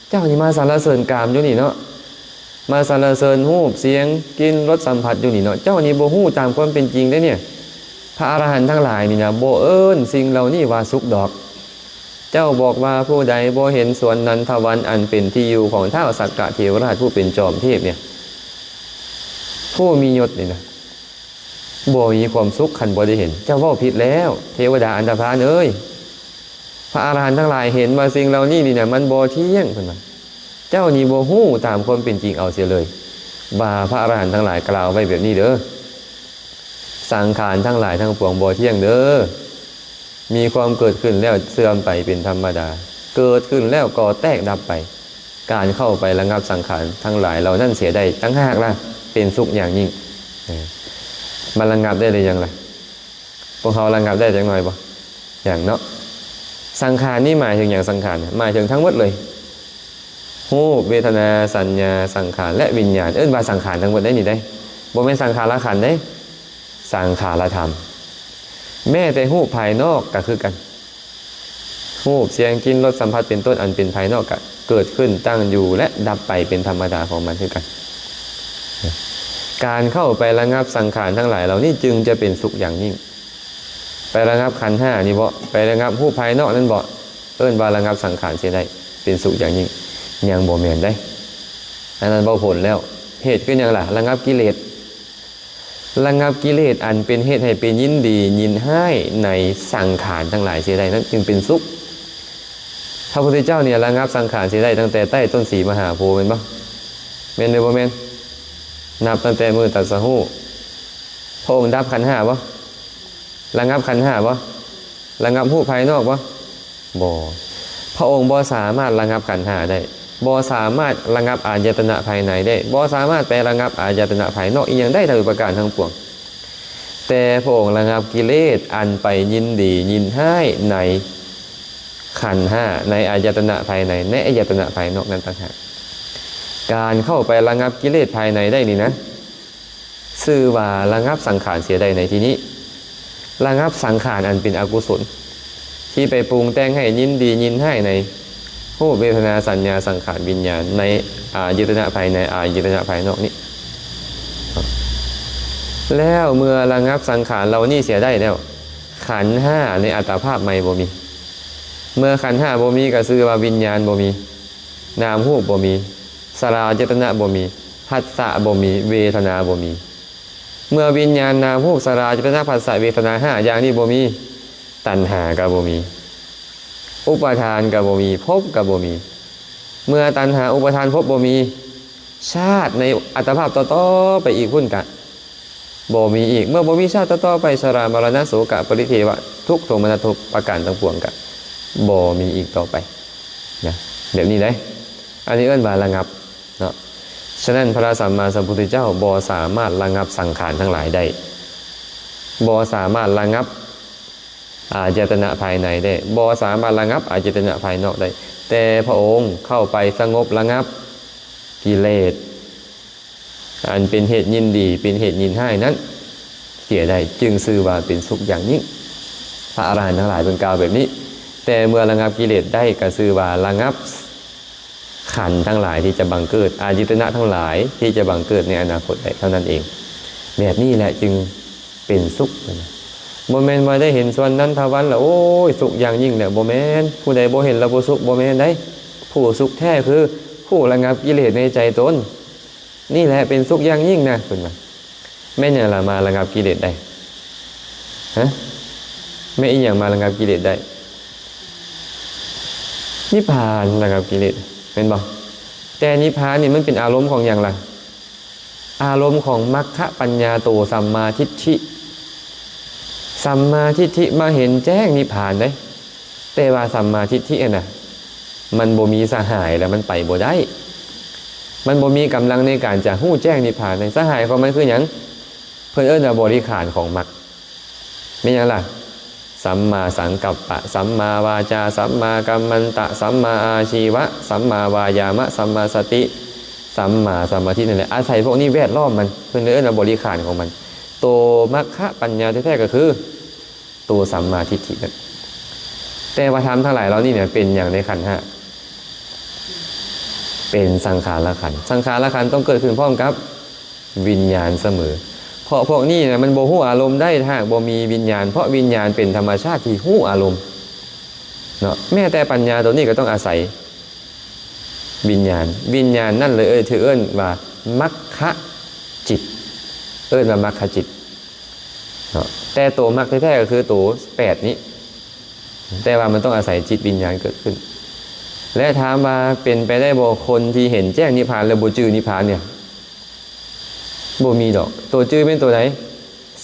ເຈົ້ານີ້ມາສັນລະເສີນກາມຢູ່ນີ້ເນາະ ມາສັນລະເສີນຮູບ ສຽງ ກິ່ນ ລົດ ສຳຜັດຢູ່ນີ້ເນາະ ເຈົ້ານີ້ບໍ່ຮູ້ຕາມຄວາມເປັນຈິງເດ້ເນຍ. ພະອະລະຫັນທັງຫຼາຍນີ້ນະ ບໍ່ເອີ້ນສິ່ງເຫຼົ່ານີ້ວ່າສຸກດອກ. ເຈົ້າບອກວ່າ ຜູ້ໃດບໍ່ເຫັນສວນນັນທະວັນ ອັນເປັນທີ່ຢູ່ຂອງທ້າວສັກກະເທວະລາດຜູ້ເປັນຈອມເທບເນຍ ຜູ້ມີຍົດນີ້ນະ ບໍ່ມີຄວາມສຸກຄັນບໍ່ໄດ້ເຫັນ. ເຈົ້າເວົ້າຜິດແລ້ວ ເທວະດາອັນຕະພານເອີຍ. ພະອະລະຫັນທັງຫຼາຍເຫັນວ່າສິ່ງເຫຼົ່ານີ້ນີ້ນະ ມັນບໍ່ທ່ຽງ ເພິ່ນວ່າ. ເຈົ້ານີ້ບໍ່ຮູ້ຕາມຄວາມເປັນຈິງເອົາເສຍເລີຍ ວ່າພະອະລະຫັນທັງຫຼາຍກ່າວໄວ້ແບບນີ້ເດີ. ສັງຂານທັງຫຼາຍທັງປວງບໍ່ທ່ຽງເດີ. ມີຄວາມເກີດຂຶ້ນແລ້ວເສື່ອມໄປເປັນທຳມະດາ. ເກີດຂຶ້ນແລ້ວກໍແຕກດັບໄປ. ການເຂົ້າໄປລະງັບສັງຂານທັງຫຼາຍເຫຼົ່ານັ້ນເສຍໄດ້ຕ່າງຫາກລະ ເປັນສຸກຢ່າງຍິ່ງ. ເອີ ມັນລະງັບໄດ້ຫຼືຍັງລະ? ພວກເຮົາລະງັບໄດ້ຈັກໜ່ອຍບໍ່? ຍັງເນາະ. ສັງຂານນີ້ໝາຍເຖິງຫຍັງ? ສັງຂານໝາຍເຖິງທັງໝົດເລີຍ ຮູບ ເວທະນາ ສັນຍາ ສັງຂານ ແລະ ວິນຍານ. ເອີ້ນວ່າສັງຂານທັງໝົດໄດ້ນີ້ເດ້. ບໍ່ແມ່ນສັງຂາລະຂັນເດ້. ສັງຂາລະທຳ. ແມ້ແຕ່ຮູບພາຍນອກກໍຄືກັນ. ຮູບ ສຽງ ກິ່ນ ລົດ ສຳຜັດ ເປັນຕົ້ນ ອັນເປັນພາຍນອກ ກໍເກີດຂຶ້ນ ຕັ້ງຢູ່ ແລະ ດັບໄປເປັນທຳມະດາຂອງມັນຄືກັນ. ການເຂົ້າໄປລະງັບສັງຂານທັງຫຼາຍເຫຼົ່ານີ້ ຈຶ່ງຈະເປັນສຸກຢ່າງຍິ່ງ. ໄປລະງັບຂັນຫ້ານີ້ບໍ? ໄປລະງັບຮູບພາຍນອກນັ້ນບໍ? ເອີ້ນວ່າລະງັບສັງຂານເສຍໄດ້ ເປັນສຸກຢ່າງຍິ່ງ? ຍັງບໍ່ແມ່ນເດ້. ອັນນັ້ນເວົ້າຜົນແລ້ວ. ເຫດຄືຫຍັງລະ? ລະງັບກິເລດ. ລະງັບກິເລດອັນເປັນເຫດໃຫ້ໄປຍິນດີຍິນຮ້າຍໃນສັງຂານທັງຫຼາຍເສຍໄດ້ນັ້ນ ຈຶ່ງເປັນສຸກ. ພະພຸດທະເຈົ້ານີ້ລະງັບສັງຂານເສຍໄດ້ຕັ້ງແຕ່ໃຕ້ຕົ້ນສີມະຫາໂພ ແມ່ນບໍ່? ແມ່ນຫຼືບໍ່ແມ່ນ? ນັບຕັ້ງແຕ່ມື້ຕັດສະຮູ້. ພະອົງດັບຂັນຫ້າບໍ່? ລະງັບຂັນຫ້າບໍ່? ລະງັບຮູບພາຍນອກບໍ່? ບໍ່. ພະອົງບໍ່ສາມາດລະງັບຂັນຫ້າໄດ້, ບໍ່ສາມາດລະງັບອາຍະຕະນະພາຍໃນໄດ້, ບໍ່ສາມາດໄປລະງັບອາຍະຕະນະພາຍນອກອີ່ຫຍັງໄດ້ທັງປະການທັງປວງ. ແຕ່ພະອົງລະງັບກິເລດອັນໄປຍິນດີຍິນຮ້າຍໃນຂັນຫ້າ, ໃນອາຍະຕະນະພາຍໃນ, ໃນອາຍະຕະນະພາຍນອກນັ້ນຕ່າງຫາກ. ການເຂົ້າໄປລະງັບກິເລດພາຍໃນໄດ້ນີ້ນະ, ຊື່ວ່າລະງັບສັງຂານເສຍໄດ້ໃນທີ່ນີ້. ລະງັບສັງຂານອັນເປັນອະກຸສົນ ທີ່ໄປປຸງແຕ່ງໃຫ້ຍິນດີຍິນຮ້າຍໃນຮູບ ເວທະນາ ສັນຍາ ສັງຂານ ວິນຍານ ໃນອາຍະຕະນະພາຍໃນ ອາຍະຕະນະພາຍນອກນີ້. ແລ້ວເມື່ອລະງັບສັງຂານເຫຼົ່ານີ້ເສຍໄດ້ແລ້ວ, ຂັນຫ້າໃນອັດຕະພາບໃໝ່ບໍ່ມີ. ເມື່ອຂັນຫ້າບໍ່ມີ ກໍຊື່ວ່າວິນຍານບໍ່ມີ, ນາມຮູບບໍ່ມີ, ສະລາຍະຕະນະບໍ່ມີ, ພັດສະບໍ່ມີ, ເວທະນາບໍ່ມີ. ເມື່ອວິນຍານ ນາມຮູບ ສະລາຍະຕະນະ ພັດສະ ເວທະນາ ຫ້າຢ່າງນີ້ບໍ່ມີ, ຕັນຫາກໍບໍ່ມີ, ອຸປາທານກໍບໍ່ມີ, ພົບກໍບໍ່ມີ. ເມື່ອຕັນຫາ ອຸປາທານ ພົບບໍ່ມີ, ຊາດໃນອັດຕະພາບຕໍ່ໆໄປອີກພຸ້ນກະບໍ່ມີອີກ. ເມື່ອບໍ່ມີຊາດຕໍ່ໆໄປ, ຊະລາ ມະລະນະ ໂສກະ ປະລິເທວະ ທຸກໂທມະນັດທຸກປະການທັງປວງກະບໍ່ມີອີກຕໍ່ໄປນະ. ແບບນີ້ເດ້. ອັນນີ້ເອີ້ນວ່າລະງັບເນາະ. ສະນັ້ນ ພະສຳມາສຳພຸດທະເຈົ້າບໍ່ສາມາດລະງັບສັງຂານທັງຫຼາຍໄດ້, ບໍ່ສາມາດລະງັບອາຍະຕະນະພາຍໃນໄດ້, ບໍ່ສາມາດລະງັບອາຍະຕະນະພາຍນອກໄດ້, ແຕ່ພະອົງເຂົ້າໄປສະຫງົບລະງັບກິເລດ ອັນເປັນເຫດຍິນດີ ເປັນເຫດຍິນຮ້າຍນັ້ນເສຍໄດ້ ຈຶ່ງຊື່ວ່າເປັນສຸກຢ່າງຍິ່ງ. ພະອະລະຫັນທັງຫຼາຍເພິ່ນກ່າວແບບນີ້. ແຕ່ເມື່ອລະງັບກິເລດໄດ້ ກໍຊື່ວ່າລະງັບຂັນທັງຫຼາຍທີ່ຈະບັງເກີດ, ອາຍະຕະນະທັງຫຼາຍທີ່ຈະບັງເກີດໃນອະນາຄົດໄດ້ເທົ່ານັ້ນເອງ. ແບບນີ້ແຫຼະຈຶ່ງເປັນສຸກ. ບໍ່ແມ່ນວ່າໄດ້ເຫັນສວນນັນທະວັນແລ້ວ ໂອ້ຍ ສຸກຢ່າງຍິ່ງແລ້ວ, ບໍ່ແມ່ນ. ຜູ້ໃດບໍ່ເຫັນແລ້ວບໍ່ສຸກ, ບໍ່ແມ່ນໃດ. ຜູ້ສຸກແທ້ຄືຜູ້ລະງັບກິເລດໃນໃຈຕົນ. ນີ້ແຫຼະເປັນສຸກຢ່າງຍິ່ງນະ ເພິ່ນວ່າ. ແມ່ນຫຍັງລະມາລະງັບກິເລດໄດ້? ຮະ? ແມ່ນອີ່ຫຍັງມາລະງັບກິເລດໄດ້? ນິບພານລະງັບກິເລດ ແມ່ນບໍ່? ແຕ່ນິບພານນີ້ມັນເປັນອາລົມຂອງຫຍັງລະ? ອາລົມຂອງມັກຄະປັນຍາໂຕສຳມາທິດຖິ. ສຳມາທິດຖິມາເຫັນແຈ້ງນິບພານເດ້. ແຕ່ວ່າສຳມາທິດຖິຫັ້ນນະ ມັນບໍ່ມີສະຫາຍແລ້ວ ມັນໄປບໍ່ໄດ້. ມັນບໍ່ມີກຳລັງໃນການຈະຮູ້ແຈ້ງນິບພານ. ສະຫາຍຂອງມັນຄືຫຍັງ? ເພິ່ນເອີ້ນວ່າບໍລິຂານຂອງມັກ. ແມ່ນຫຍັງລະ? ສຳມາສັງກັບປະ, ສຳມາວາຈາ, ສຳມາກັມມັນຕະ, ສຳມາອາຊີວະ, ສຳມາວາຍາມະ, ສຳມາສະຕິ, ສຳມາສະມາທິ ນັ້ນແຫຼະ. ອາໄສພວກນີ້ແວດລ້ອມມັນ, ເພິ່ນເອີ້ນວ່າບໍລິຂານຂອງມັນ. ໂຕມັກຄະປັນຍາແທ້ໆກໍຄື ໂຕສຳມາທິດຖິນັ້ນ. ແຕ່ວ່າທຳທັງຫຼາຍເຫຼົ່ານີ້ເນຍ ເປັນຫຍັງໃນຂັນຫ້າ? ເປັນສັງຂາລະຂັນ. ສັງຂາລະຂັນຕ້ອງເກີດຂຶ້ນພ້ອມກັບວິນຍານສະເໝີ. ເພາະພວກນີ້ນະ ມັນບໍ່ຮູ້ອາລົມໄດ້ ຖ້າຫາກບໍ່ມີວິນຍານ, ເພາະວິນຍານເປັນທຳມະຊາດທີ່ຮູ້ອາລົມເນາະ. ແມ້ແຕ່ປັນຍາໂຕນີ້ກໍຕ້ອງອາໄສວິນຍານ. ວິນຍານນັ້ນເລີຍ ເອີ້ນ ຖືເອີ້ນວ່າມັກຄະຈິດ, ເອີ້ນວ່າມັກຄະຈິດ. ເນາະ ແຕ່ໂຕມັກແທ້ໆກໍຄືໂຕແປດນີ້ ແຕ່ວ່າມັນຕ້ອງອາໄສຈິດວິນຍານເກີດຂຶ້ນ. ແລະ ຖາມວ່າເປັນໄປໄດ້ບໍ່ ຄົນທີ່ເຫັນແຈ້ງນິບພານແລ້ວບໍ່ຈື່ນິບພານເນຍ? ບໍ່ມີດອກ. ໂຕຈື່ແມ່ນໂຕໃດ?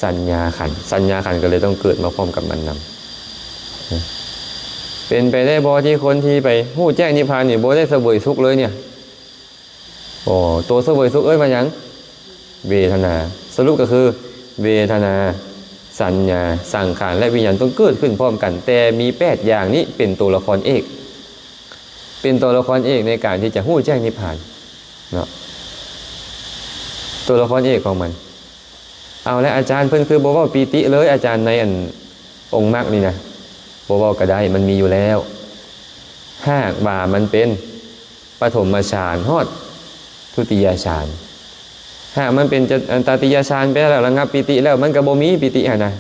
ສັນຍາຂັນ. ສັນຍາຂັນກໍເລີຍຕ້ອງເກີດມາພ້ອມກັບມັນນຳ. ເປັນໄປໄດ້ບໍ່ທີ່ຄົນທີ່ໄປຮູ້ແຈ້ງນິບພານນີ້ບໍ່ໄດ້ສະເຫວີຍສຸກເລີຍເນຍ? ໂອ ໂຕສະເຫວີຍສຸກເອີ້ນວ່າຫຍັງ? ເວທະນາ. ສະຫຼຸບກໍຄື ເວທະນາ, ສັນຍາ, ສັງຂານ ແລະ ວິນຍານຕ້ອງເກີດຂຶ້ນພ້ອມກັນ, ແຕ່ມີແປດຢ່າງນີ້ເປັນໂຕລະຄອນເອກ, ເປັນໂຕລະຄອນເອກໃນການທີ່ຈະຮູ້ແຈ້ງນິບພານເນາະ. ໂຕລະຄອນເອກຂອງມັນ. ເອົາແລະ ອາຈານເພິ່ນຄືບໍ່ເວົ້າປີຕິເລີຍ ອາຈານ ໃນອັນອົງມັກນີ້ນະ? ບໍ່ເວົ້າກໍໄດ້ ມັນມີຢູ່ແລ້ວ. ຫາກວ່າມັນເປັນປະຖົມມະຊານຮອດທຸຕິຍະຊານ, ຫາກມັນເປັນຈະ ອັນ ຕະຕິຍະຊານໄປແລ້ວ ລະງັບປີຕິແລ້ວ ມັນກໍບໍ່ມີປີຕິຫັ້ນນະ.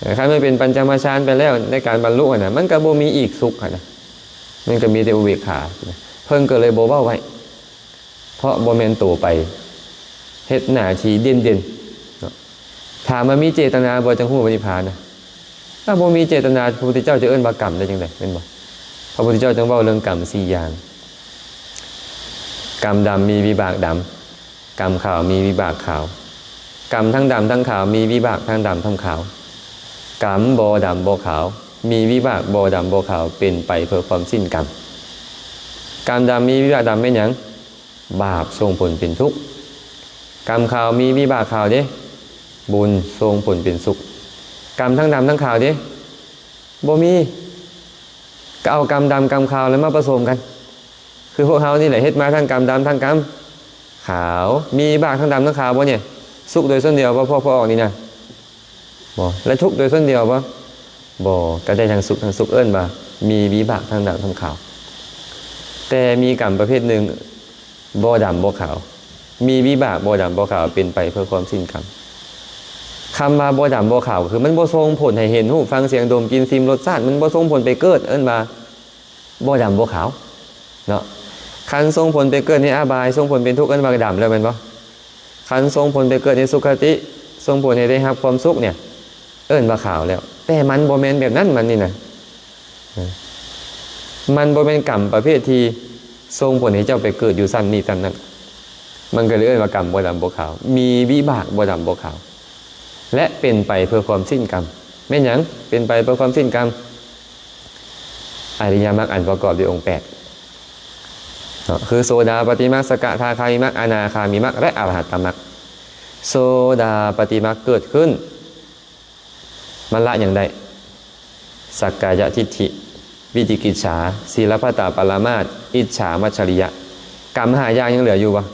ເອີ ຄັນມັນເປັນປັນຈະມະຊານໄປແລ້ວ ໃນການບັນລຸຫັ້ນນະ ມັນກໍບໍ່ມີອີກສຸກຫັ້ນນະ ມັນກໍມີແຕ່ອຸເບກຂາ. ເພິ່ນກໍເລີຍບໍ່ເວົ້າໄວ້ ເພາະບໍ່ແມ່ນໂຕໄປເຮັດໜ້າທີ່ເດັ່ນໆເນາະ. ຖາມວ່າມີເຈຕະນາບໍ່ ຈັ່ງຮູ້ວ່ານິບພານນະ? ຖ້າບໍ່ມີເຈຕະນາ ພະພຸດທະເຈົ້າຈະເອີ້ນວ່າກຳໄດ້ຈັ່ງໃດ ແມ່ນບໍ່? ພະພຸດທະເຈົ້າຈຶ່ງເວົ້າເລື່ອງກຳສີ່ຢ່າງ. ກຳດຳມີວິບາກດຳ, ກຳຂາວມີວິບາກຂາວ. ກຳທັງດຳທັງຂາວມີວິບາກທັງດຳທັງຂາວ. ກຳບໍ່ດຳບໍ່ຂາວ ມີວິບາກບໍ່ດຳບໍ່ຂາວ ເປັນໄປເພື່ອຄວາມສິ້ນກຳ. ກຳດຳມີວິບາກດຳແມ່ນຫຍັງ? ບາບສົ່ງຜົນເປັນທຸກ. ກຳຂາວມີວິບາກຂາວເດ້ ບຸນສົ່ງຜົນເປັນສຸກ. ກຳທັງດຳທັງຂາວເດ້ ບໍ່ມີ ກໍເອົາກຳດຳກຳຂາວແລ້ວມາປະສົມກັນ. ຄືພວກເຮົານີ້ແຫຼະ ເຮັດມາທັງກຳດຳທັງກຳຂາວ ມີວິບາກທັງດຳທັງຂາວບໍ່ນີ້? ສຸກໂດຍສ່ວນດຽວບໍ່ ພວກພວກອອກນີ້ນະ? ບໍ່. ແລະທຸກໂດຍສ່ວນດຽວບໍ່? ບໍ່. ກໍໄດ້ທັງສຸກທັງທຸກ ເອີ້ນວ່າມີວິບາກທັງດຳທັງຂາວ. ແຕ່ມີກຳປະເພດໜຶ່ງ ບໍ່ດຳບໍ່ຂາວ ມີວິບາກບໍ່ດຳບໍ່ຂາວ ເປັນໄປເພື່ອຄວາມສິ້ນກຳ. ຄຳວ່າບໍ່ດຳບໍ່ຂາວ ກໍຄືມັນບໍ່ສົ່ງຜົນໃຫ້ເຫັນ ຮູບ ຟັງ ສຽງ ດົມ ກິ່ນ ຊິມ ລົດ ຊາດ ມັນບໍ່ສົ່ງຜົນໄປເກີດ ເອີ້ນວ່າບໍ່ດຳບໍ່ຂາວເນາະ. ຄັນສົ່ງຜົນໄປເກີດໃນອະບາຍ ສົ່ງຜົນເປັນທຸກ ເອີ້ນວ່າດຳແລ້ວແມ່ນບໍ່? ຄັນສົ່ງຜົນໄປເກີດໃນສຸຄະຕິ ສົ່ງຜົນໃຫ້ໄດ້ຮັບຄວາມສຸກນີ້ ເອີ້ນວ່າຂາວແລ້ວ. ແຕ່ມັນບໍ່ແມ່ນແບບນັ້ນ ມັນນີ້ນະ ມັນບໍ່ແມ່ນກຳປະເພດທີ່ສົ່ງຜົນໃຫ້ເຈົ້າໄປເກີດຢູ່ຊັ້ນນີ້ຊັ້ນນັ້ນ. ມັນກໍເລີຍເອີ້ນວ່າກຳບໍ່ດຳບໍ່ຂາວ ມີວິບາກບໍ່ດຳບໍ່ຂາວ ແລະ ເປັນໄປເພື່ອຄວາມສິ້ນກຳ. ແມ່ນຫຍັງເປັນໄປເພື່ອຄວາມສິ້ນກຳ? ອະລິຍະມັກອັນປະກອບດ້ວຍອົງແປດເນາະ ຄືໂສດາປະຕິມັກ ສະກະທາຄາມິມັກ ອະນາຄາມິມັກ ແລະ ອະລະຫັດຕະມັກ. ໂສດາປະຕິມັກເກີດຂຶ້ນ ມັນລະຫຍັງໄດ້? ສັກກາຍະທິດຖິ, ວິຈິກິດສາ, ສີລະພັດຕະປະລະມາດ, ອິດສາ, ມັດສະລິຍະ. ກຳຫ້າຢ່າງຍັງເຫຼືອຢູ່ບໍ່?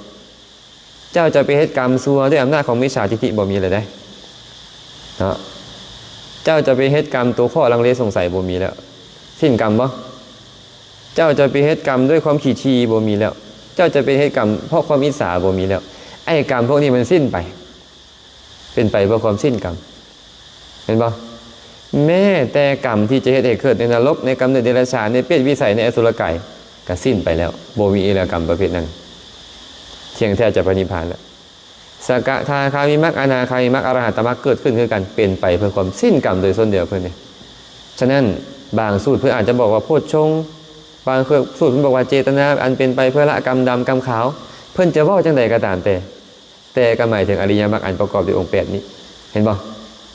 ເຈົ້າຈະໄປເຮັດກຳຊົ່ວດ້ວຍອຳນາດຂອງມິດສາທິດຖິບໍ່ມີແລ້ວເດ້ເນາະ. ເຈົ້າຈະໄປເຮັດກຳຕົວຂໍ້ລັງເລສົງໄສບໍ່ມີແລ້ວ. ສິ້ນກຳບໍ່? ເຈົ້າຈະໄປເຮັດກຳດ້ວຍຄວາມຂີ້ຖີ່ບໍ່ມີແລ້ວ. ເຈົ້າຈະໄປເຮັດກຳເພາະຄວາມອິດສາບໍ່ມີແລ້ວ. ໄອ້ກຳພວກນີ້ມັນສິ້ນໄປ. ເປັນໄປເພື່ອຄວາມສິ້ນກຳ ເຫັນບໍ່? ແມ້ແຕ່ກຳທີ່ຈະເຮັດໃຫ້ເກີດໃນນະລົກ ໃນກຳເນີດເດຍລະສານ ໃນເປດວິໄສ ໃນອະສຸລະກາຍ ກໍສິ້ນໄປແລ້ວ ບໍ່ມີອີກແລ້ວກຳປະເພດນັ້ນ ທ່ຽງແທ້ຈະປະນິບພານແລ້ວ. ສະກະທາຄາມິມັກ ອະນາຄາມິມັກ ອະລະຫັດຕະມັກ ເກີດຂຶ້ນຄືກັນ ເປັນໄປເພື່ອຄວາມສິ້ນກຳໂດຍສ່ວນດຽວເພິ່ນເດ. ສະນັ້ນ ບາງສູດເພິ່ນອາດຈະບອກວ່າໂພດຊົງ ບາງສູດເພິ່ນບອກວ່າເຈຕະນາອັນເປັນໄປເພື່ອລະກຳດຳກຳຂາວ ເພິ່ນຈະເວົ້າຈັ່ງໃດກໍຕາມແຕ່ ແຕ່ກໍໝາຍເຖິງອະລິຍະມັກອັນປະກອບດ້ວຍອົງແປດນີ້ ເຫັນບໍ່?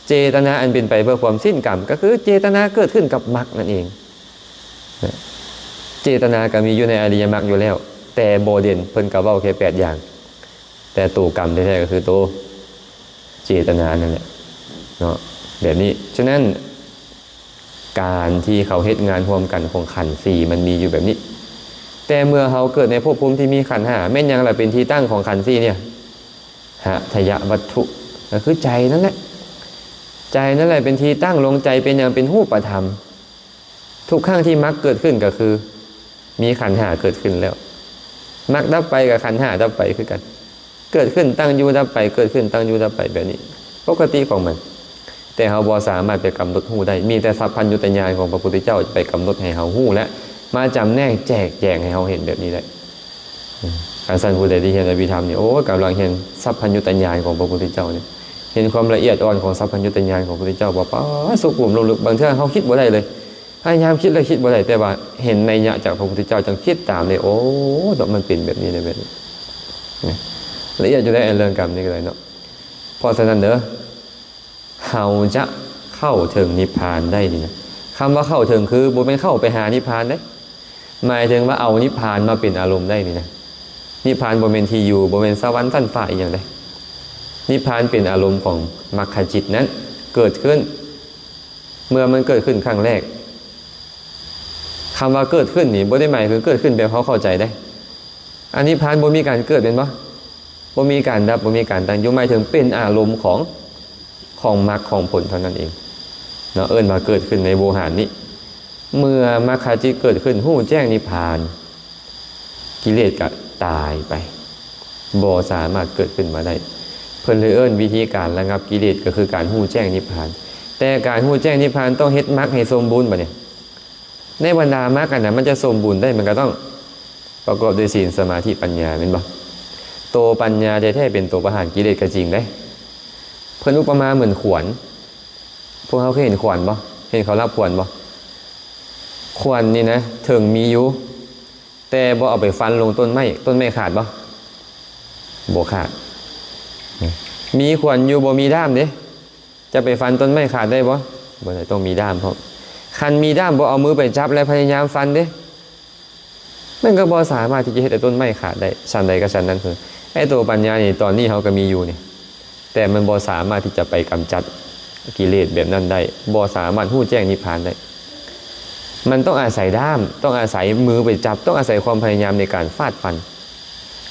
ເຈຕະນາອັນເປັນໄປເພື່ອຄວາມສິ້ນກຳ ກໍຄືເຈຕະນາເກີດຂຶ້ນກັບມັກນັ້ນເອງ. ເຈຕະນາກໍມີຢູ່ໃນອະລິຍະມັກຢູ່ແລ້ວ ແຕ່ບໍ່ເດັ່ນ ເພິ່ນກໍເວົ້າແຄ່ແປດຢ່າງ ແຕ່ໂຕກຳແທ້ໆກໍຄືໂຕເຈຕະນານັ້ນແຫຼະເນາະ ແບບນີ້. ສະນັ້ນ ການທີ່ເຂົາເຮັດງານຮ່ວມກັນຂອງຂັນສີ່ມັນມີຢູ່ແບບນີ້. ແຕ່ເມື່ອເຮົາເກີດໃນພົບພູມທີ່ມີຂັນຫ້າ ແມ່ນຫຍັງລະເປັນທີ່ຕັ້ງຂອງຂັນສີ່ນີ້? ຫະທະຍະວັດຖຸ ກໍຄືໃຈນັ້ນແຫຼະ. ໃຈນັ້ນແຫຼະເປັນທີ່ຕັ້ງລວງ ໃຈເປັນຫຍັງ? ເປັນຮູບປະທຳ. ທຸກຄັ້ງທີ່ມັກເກີດຂຶ້ນກໍຄືມີຂັນຫ້າເກີດຂຶ້ນແລ້ວ. ມັກດັບໄປກໍຂັນຫ້າດັບໄປຄືກັນ. ເກີດຂຶ້ນຕັ້ງຢູ່ດັບໄປ ເກີດຂຶ້ນຕັ້ງຢູ່ດັບໄປ ແບບນີ້ ປົກກະຕິຂອງມັນ. ແຕ່ເຮົາບໍ່ສາມາດໄປກຳນົດຮູ້ໄດ້ ມີແຕ່ສັບພັນຍຸດຕະຍານຂອງພະພຸດທະເຈົ້າໄປກຳນົດໃຫ້ເຮົາຮູ້ ແລະ ມາຈຳແນກແຈກແຈງໃຫ້ເຮົາເຫັນແບບນີ້ໄດ້. ອືມ ຄັນຊັ້ນຜູ້ໃດທີ່ຮຽນອະພິທຳນີ້ ໂອ້ຍ ກຳລັງຮຽນສັບພັນຍຸດຕະຍານຂອງພະພຸດທະເຈົ້ານີ້ ເຫັນຄວາມລະອຽດອ່ອນຂອງສັບພັນຍຸດຕະຍານຂອງພະພຸດທະເຈົ້າວ່າ ປາດ ສຸກຂຸມລົງເລິກ ບາງເທື່ອເຮົາຄິດບໍ່ໄດ້ເລີຍ. ພະຍາຍາມຄິດແລ້ວຄິດບໍ່ໄດ້ ແຕ່ວ່າເຫັນໄນຍະຈາກພະພຸດທະເຈົ້າ ຈັ່ງຄິດຕາມເລີຍ ໂອ້ ເນາະ ມັນເປັນແບບນີ້ເລີຍ ແບບນີ້ ລະອຽດຢູ່ໃນອັນເລື່ອງກຳນີ້ກໍໄດ້ເນາະ. ເພາະສະນັ້ນເດີ ເຮົາຈະເຂົ້າເຖິງນິບພານໄດ້ນີ້ນະ ຄຳວ່າເຂົ້າເຖິງ ຄືບໍ່ແມ່ນເຂົ້າໄປຫານິບພານເດ້ ໝາຍເຖິງວ່າເອົານິບພານມາເປັນອາລົມໄດ້ນີ້ນະ. ນິບພານບໍ່ແມ່ນທີ່ຢູ່ ບໍ່ແມ່ນສະຫວັນຊັ້ນຟ້າອີ່ຫຍັງເດ້. ນິບພານເປັນອາລົມຂອງມັກຂະຈິດນັ້ນເກີດຂຶ້ນ ເມື່ອມັນເກີດຂຶ້ນຄັ້ງແລກ. ຄຳວ່າເກີດຂຶ້ນນີ້ ບໍ່ໄດ້ໝາຍເຖິງເກີດຂຶ້ນແບບເຮົາເຂົ້າໃຈເດ້. ອະນິບພານບໍ່ມີການເກີດແມ່ນບໍ່? ບໍ່ມີການດັບ ບໍ່ມີການຕັ້ງຢູ່ ໝາຍເຖິງເປັນອາລົມຂອງ ຂອງມັກຂອງຜົນເທົ່ານັ້ນເອງເນາະ ເອີ້ນວ່າເກີດຂຶ້ນໃນໂວຫານນີ້. ເມື່ອມັກຂະຈິດເກີດຂຶ້ນ ຮູ້ແຈ້ງນິບພານ ກິເລດກໍຕາຍໄປ ບໍ່ສາມາດເກີດຂຶ້ນມາໄດ້. ເພິ່ນເລີຍເອີ້ນວິທີການລະງັບກິເລດ ກໍຄືການຮູ້ແຈ້ງນິບພານ. ແ ແຕ່ການຮູ້ແຈ້ງນິບພານຕ້ອງເຮັດມັກໃຫ້ສົມບູນ. ບັດນີ້ ໃນບັນດາມັກອັນນັ້ນ ມັນຈະສົມບູນໄດ້ ມັນກໍຕ້ອງປະກອບດ້ວຍສີນ ສະມາທິ ປັນຍາ ແມ່ນບໍ່? ໂຕປັນຍາແທ້ໆ ເປັນໂຕປະຫານກິເລດກໍຈິງເດ້. ເພິ່ນອຸປະມາເໝືອນຂວານ. ພວກເຮົາເຄີຍເຫັນຂວານບໍ່? ເຫັນເຂົາລັບຂວານບໍ່? ຂວານນີ້ນະ ເຖິງມີຢູ່ ແຕ່ບໍ່ເອົາໄປຟັນລົງຕົ້ນໄມ້ ຕົ້ນໄມ້ຂາດບໍ່? ບໍ່ຂາດ. ມີຂວານຢູ່ ບໍ່ມີດ້າມເດ້ ຈະໄປຟັນຕົ້ນໄມ້ຂາດໄດ້ບໍ່? ບໍ່ໄດ້ ຕ້ອງມີດ້າມພ້ອມ. ຄັນມີດ້າມ ບໍ່ເອົາມືໄປຈັບ ແລະ ພະຍາຍາມຟັນເດ້ ມັນກໍບໍ່ສາມາດທີ່ຈະເຮັດໃຫ້ຕົ້ນໄມ້ຂາດໄດ້. ສັນໃດກໍສັນນັ້ນ ຄືໄອ້ໂຕປັນຍານີ້ ຕອນນີ້ເຮົາກໍມີຢູ່ນີ້ ແຕ່ມັນບໍ່ສາມາດທີ່ຈະໄປກຳຈັດກິເລດແບບນັ້ນໄດ້ ບໍ່ສາມາດຮູ້ແຈ້ງນິບພານໄດ້. ມັນຕ້ອງອາໄສດ້າມ ຕ້ອງອາໄສມືໄປຈັບ ຕ້ອງອາໄສຄວາມພະຍາຍາມໃນການຟາດຟັນ.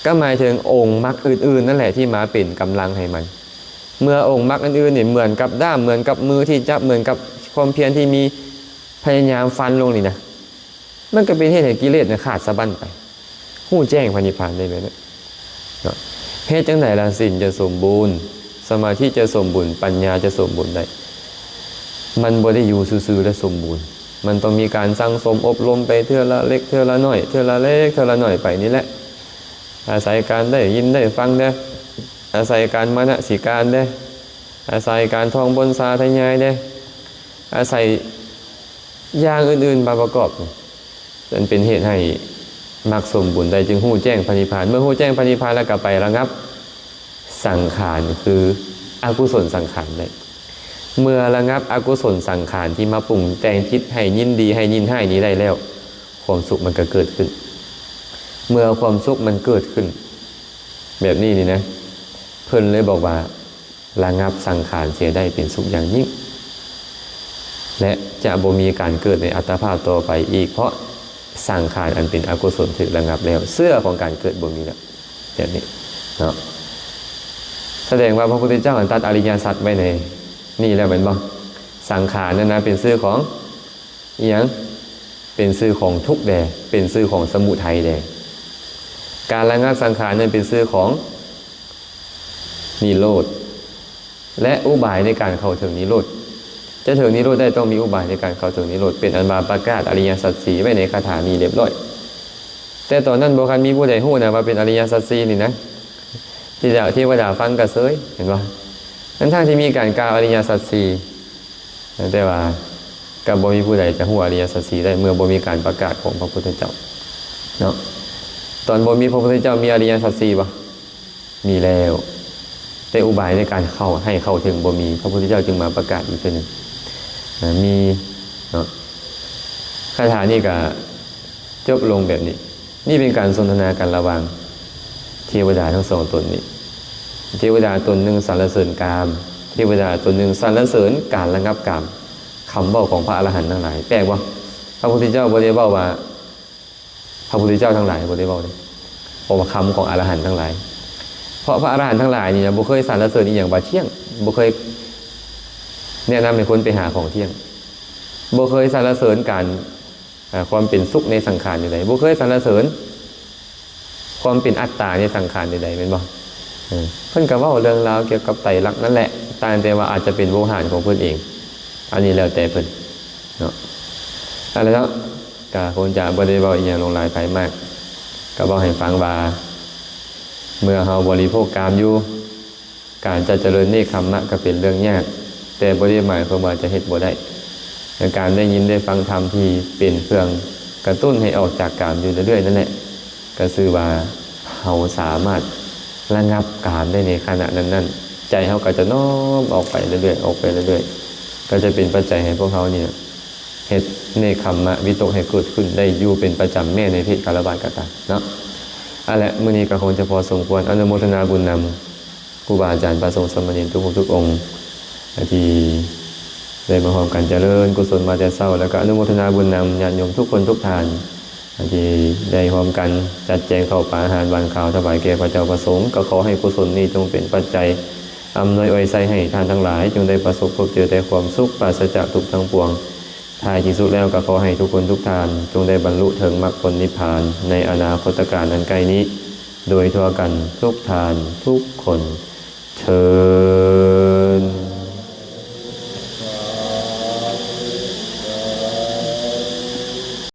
ກໍໝາຍເຖິງອົງມັກອື່ນໆນັ້ນແຫຼະ ທີ່ມາເປັນກຳລັງໃຫ້ມັນ. ເມື່ອອົງມັກອື່ນໆນີ້ ເໝືອນກັບດ້າມ ເໝືອນກັບມືທີ່ຈັບ ເໝືອນກັບຄວາມພຽນທີ່ມີ ພະຍາຍາມຟັນລົງນີ້ນະ ມັນກໍເປັນເຫດໃຫ້ກິເລດນະຂາດສະບັ້ນໄປ. ຮູ້ແຈ້ງພະນິບພານໄດ້ແບບນັ້ນເນາະ. ເຮັດຈັ່ງໃດລະ ສິນຈະສົມບູນ, ສະມາທິຈະສົມບູນ, ປັນຍາຈະສົມບູນໄດ້? ມັນບໍ່ໄດ້ຢູ່ຊື່ໆແລ້ວສົມບູນ. ມັນຕ້ອງມີການສັ່ງສົມອົບຮົມໄປເທື່ອລະເລັກເທື່ອລະໜ້ອຍ ເທື່ອລະເລັກເທື່ອລະໜ້ອຍໄປນີ້ແຫຼະ. ອາໄສການໄດ້ຍິນໄດ້ຟັງແດ່, ອາໄສການມະນະສິການແດ່, ອາໄສການທ່ອງບົນສາທະຍາຍແດ່, ອາໄສ ຢ່າງອື່ນໆມາປະກອບ ອັນເປັນເຫດໃຫ້ມັກສົມບູນໄດ້ ຈຶ່ງຮູ້ແຈ້ງພະນິບພານ. ເມື່ອຮູ້ແຈ້ງພະນິບພານແລ້ວກໍໄປລະງັບສັງຂານ ຄືອະກຸສົນສັງຂານໄດ້. ເມື່ອລະງັບອະກຸສົນສັງຂານທີ່ມາປຸງແຕ່ງຈິດໃຫ້ຍິນດີ ໃຫ້ຍິນຮ້າຍນີ້ໄດ້ແລ້ວ ຄວາມສຸກມັນກໍເກີດຂຶ້ນ. ເມື່ອຄວາມສຸກມັນເກີດຂຶ້ນແບບນີ້ນີ້ນະ ເພິ່ນເລີຍບອກວ່າ ລະງັບສັງຂານເສຍໄດ້ເປັນສຸກຢ່າງຍິ່ງ ແລະ ຈະບໍ່ມີການເກີດໃນອັດຕະພາບຕໍ່ໄປອີກ ເພາະສັງຂານອັນເປັນອະກຸສົນຖືກລະງັບແລ້ວ ເຊື້ອຂອງການເກີດບໍ່ມີແລ້ວ ແບບນີ້ເນາະ. ສະແດງວ່າພະພຸດທະເຈົ້າຕັດອະລິຍະສັດໄວ້ໃນນີ້ແລ້ວແມ່ນບໍ່? ສັງຂານນັ້ນນະເປັນຊື່ຂອງ ອີຫຍັງ? ເປັນຊື່ຂອງທຸກແດ່ ເປັນຊື່ຂອງສະມຸໄທແດ່. ການລະງັບສັງຂານນັ້ນເປັນຊື່ຂອງນິໂຣດ ແລະ ອຸບາຍໃນການເຂົ້າເຖິງນິໂຣດ. ຈະເຖິງນິໂຣດໄດ້ຕ້ອງມີອຸບາຍໃນການເຂົ້າເຖິງນິໂຣດ ເປັນອັນວ່າປະກາດອະລິຍະສັດສີ່ໄວ້ໃນຄາຖານີ້ລຽບລ້ອຍ. ແຕ່ຕອນນັ້ນບໍ່ທັນມີຜູ້ໃດຮູ້ນະວ່າເປັນອະລິຍະສັດສີ່ນີ້ນະ ທີ່ເທວະດາຟັງກໍເຊີຍ ເຫັນບໍ່? ທັງໆທີ່ມີການກ່າວອະລິຍະສັດສີ່ ແຕ່ວ່າກໍບໍ່ມີຜູ້ໃດຈະຮູ້ອະລິຍະສັດສີ່ໄດ້ ເມື່ອບໍ່ມີການປະກາດຂອງພະພຸດທະເຈົ້າເນາະ. ຕອນບໍ່ມີພະພຸດທະເຈົ້າມີອະລິຍະສັດສີ່ບໍ່? ມີແລ້ວ ແຕ່ອຸບາຍໃນການເຂົ້າ ໃຫ້ເຂົ້າເຖິງບໍ່ມີ ພະພຸດທະເຈົ້າຈຶ່ງມາປະກາດອີກເທື່ອໜຶ່ງ ມີເນາະ. ຄາຖານີ້ກໍຈົບລົງແບບນີ້. ນີ້ເປັນການສົນທະນາກັນລະຫວ່າງເທວະດາທັງສອງຕົນນີ້. ເທວະດາຕົນໜຶ່ງສັນລະເສີນກາມ ເທວະດາຕົນໜຶ່ງສັນລະເສີນການລະງັບກາມ. ຄຳເວົ້າຂອງພະອະລະຫັນທັງຫຼາຍ ແປກບໍ່? ພະພຸດທະເຈົ້າບໍ່ໄດ້ເວົ້າວ່າ ພະພຸດທະເຈົ້າທັງຫຼາຍ ບໍ່ໄດ້ເວົ້າເດ້ ເພາະວ່າຄຳຂອງອະລະຫັນທັງຫຼາຍ. ເພາະພະອະລະຫັນທັງຫຼາຍນີ້ນະ ບໍ່ເຄີຍສັນລະເສີນອີ່ຫຍັງວ່າທ່ຽງ ບໍ່ເຄີຍແນະນຳໃຫ້ຄົນໄປຫາຂອງທ່ຽງ ບໍ່ເຄີຍສັນລະເສີນການ ອາ ຄວາມເປັນສຸກໃນສັງຂານໃດໆ ບໍ່ເຄີຍສັນລະເສີນຄວາມເປັນອັດຕາໃນສັງຂານໃດໆ ແມ່ນບໍ່? ເອີ ເພິ່ນກໍເວົ້າເລື່ອງລາວກ່ຽວກັບໄຕລັກນັ້ນແຫຼະ ຕ່າງແຕ່ວ່າອາດຈະເປັນໂວຫານຂອງເພິ່ນເອງ ອັນນີ້ແລ້ວແຕ່ເພິ່ນເນາະ. ອັນນັ້ນເນາະ ກໍຄົງຈະບໍ່ໄດ້ເວົ້າອີ່ຫຍັງຫຼວງຫຼາຍໄປມາກ ກໍເວົ້າໃຫ້ຟັງວ່າ ເມື່ອເຮົາບໍລິໂພກກາມຢູ່ ການຈະຈະເລີນເນກຂຳມະກໍເປັນເລື່ອງຍາກ ແຕ່ບໍ່ໄດ້ໝາຍຄວາມວ່າຈະເຮັດບໍ່ໄດ້. ແລະ ການໄດ້ຍິນໄດ້ຟັງທຳທີ່ເປັນເຄື່ອງກະຕຸ້ນໃຫ້ອອກຈາກກາມຢູ່ເລື້ອຍໆນັ້ນແຫຼະ ກໍຊື່ວ່າເຮົາສາມາດລະງັບກາມໄດ້ໃນຂະນະນັ້ນໆ ໃຈເຮົາກໍຈະນ້ອມອອກໄປເລື້ອຍໆ ອອກໄປເລື້ອຍໆ ກໍຈະເປັນປັດໄຈໃຫ້ພວກເຮົານີ້ເຮັດເນກຂຳມະວິຕົກໃຫ້ເກີດຂຶ້ນໄດ້ຢູ່ເປັນປະຈຳ ແມ້ໃນເພດຄາລະວາດກໍຕາມເນາະ. ເອົາລະ ມື້ນີ້ກໍຄົງຈະພໍສົມຄວນ ອະນຸໂມທະນາບຸນນຳ ຄູບາອາຈານ ພະສົງສາມະເນນທຸກຮູບທຸກອົງ ທີ່ໄດ້ມາຮ່ວມກັນຈະເລີນກຸສົນມາແຕ່ເຊົ້າ ແລ້ວກໍອະນຸໂມທະນາບຸນນຳຍາດໂຍມທຸກຄົນທຸກທ່ານ ທີ່ໄດ້ຮ່ວມກັນຈັດແຈງເຂົ້າປາອາຫານຫວານຄາວຖວາຍແກ່ພະເຈົ້າພະສົງ. ກໍຂໍໃຫ້ກຸສົນນີ້ຈົ່ງເປັນປັດໄຈອຳນວຍອວຍໄຊໃຫ້ທ່ານທັງຫຼາຍ ຈົ່ງໄດ້ປະສົບພົບເຈີແຕ່ຄວາມສຸກ ປາສະຈາກທຸກທັງປວງ. ທ້າຍທີ່ສຸດແລ້ວກໍຂໍໃຫ້ທຸກຄົນທຸກທ່ານ ຈົ່ງໄດ້ບັນລຸເຖິງມັກຜົນນິບພານໃນອະນາຄົດຕະການອັນໃກ້ນີ້ ໂດຍທົ່ວກັນທຸກທ່ານທຸກຄົນເທີ້ນ.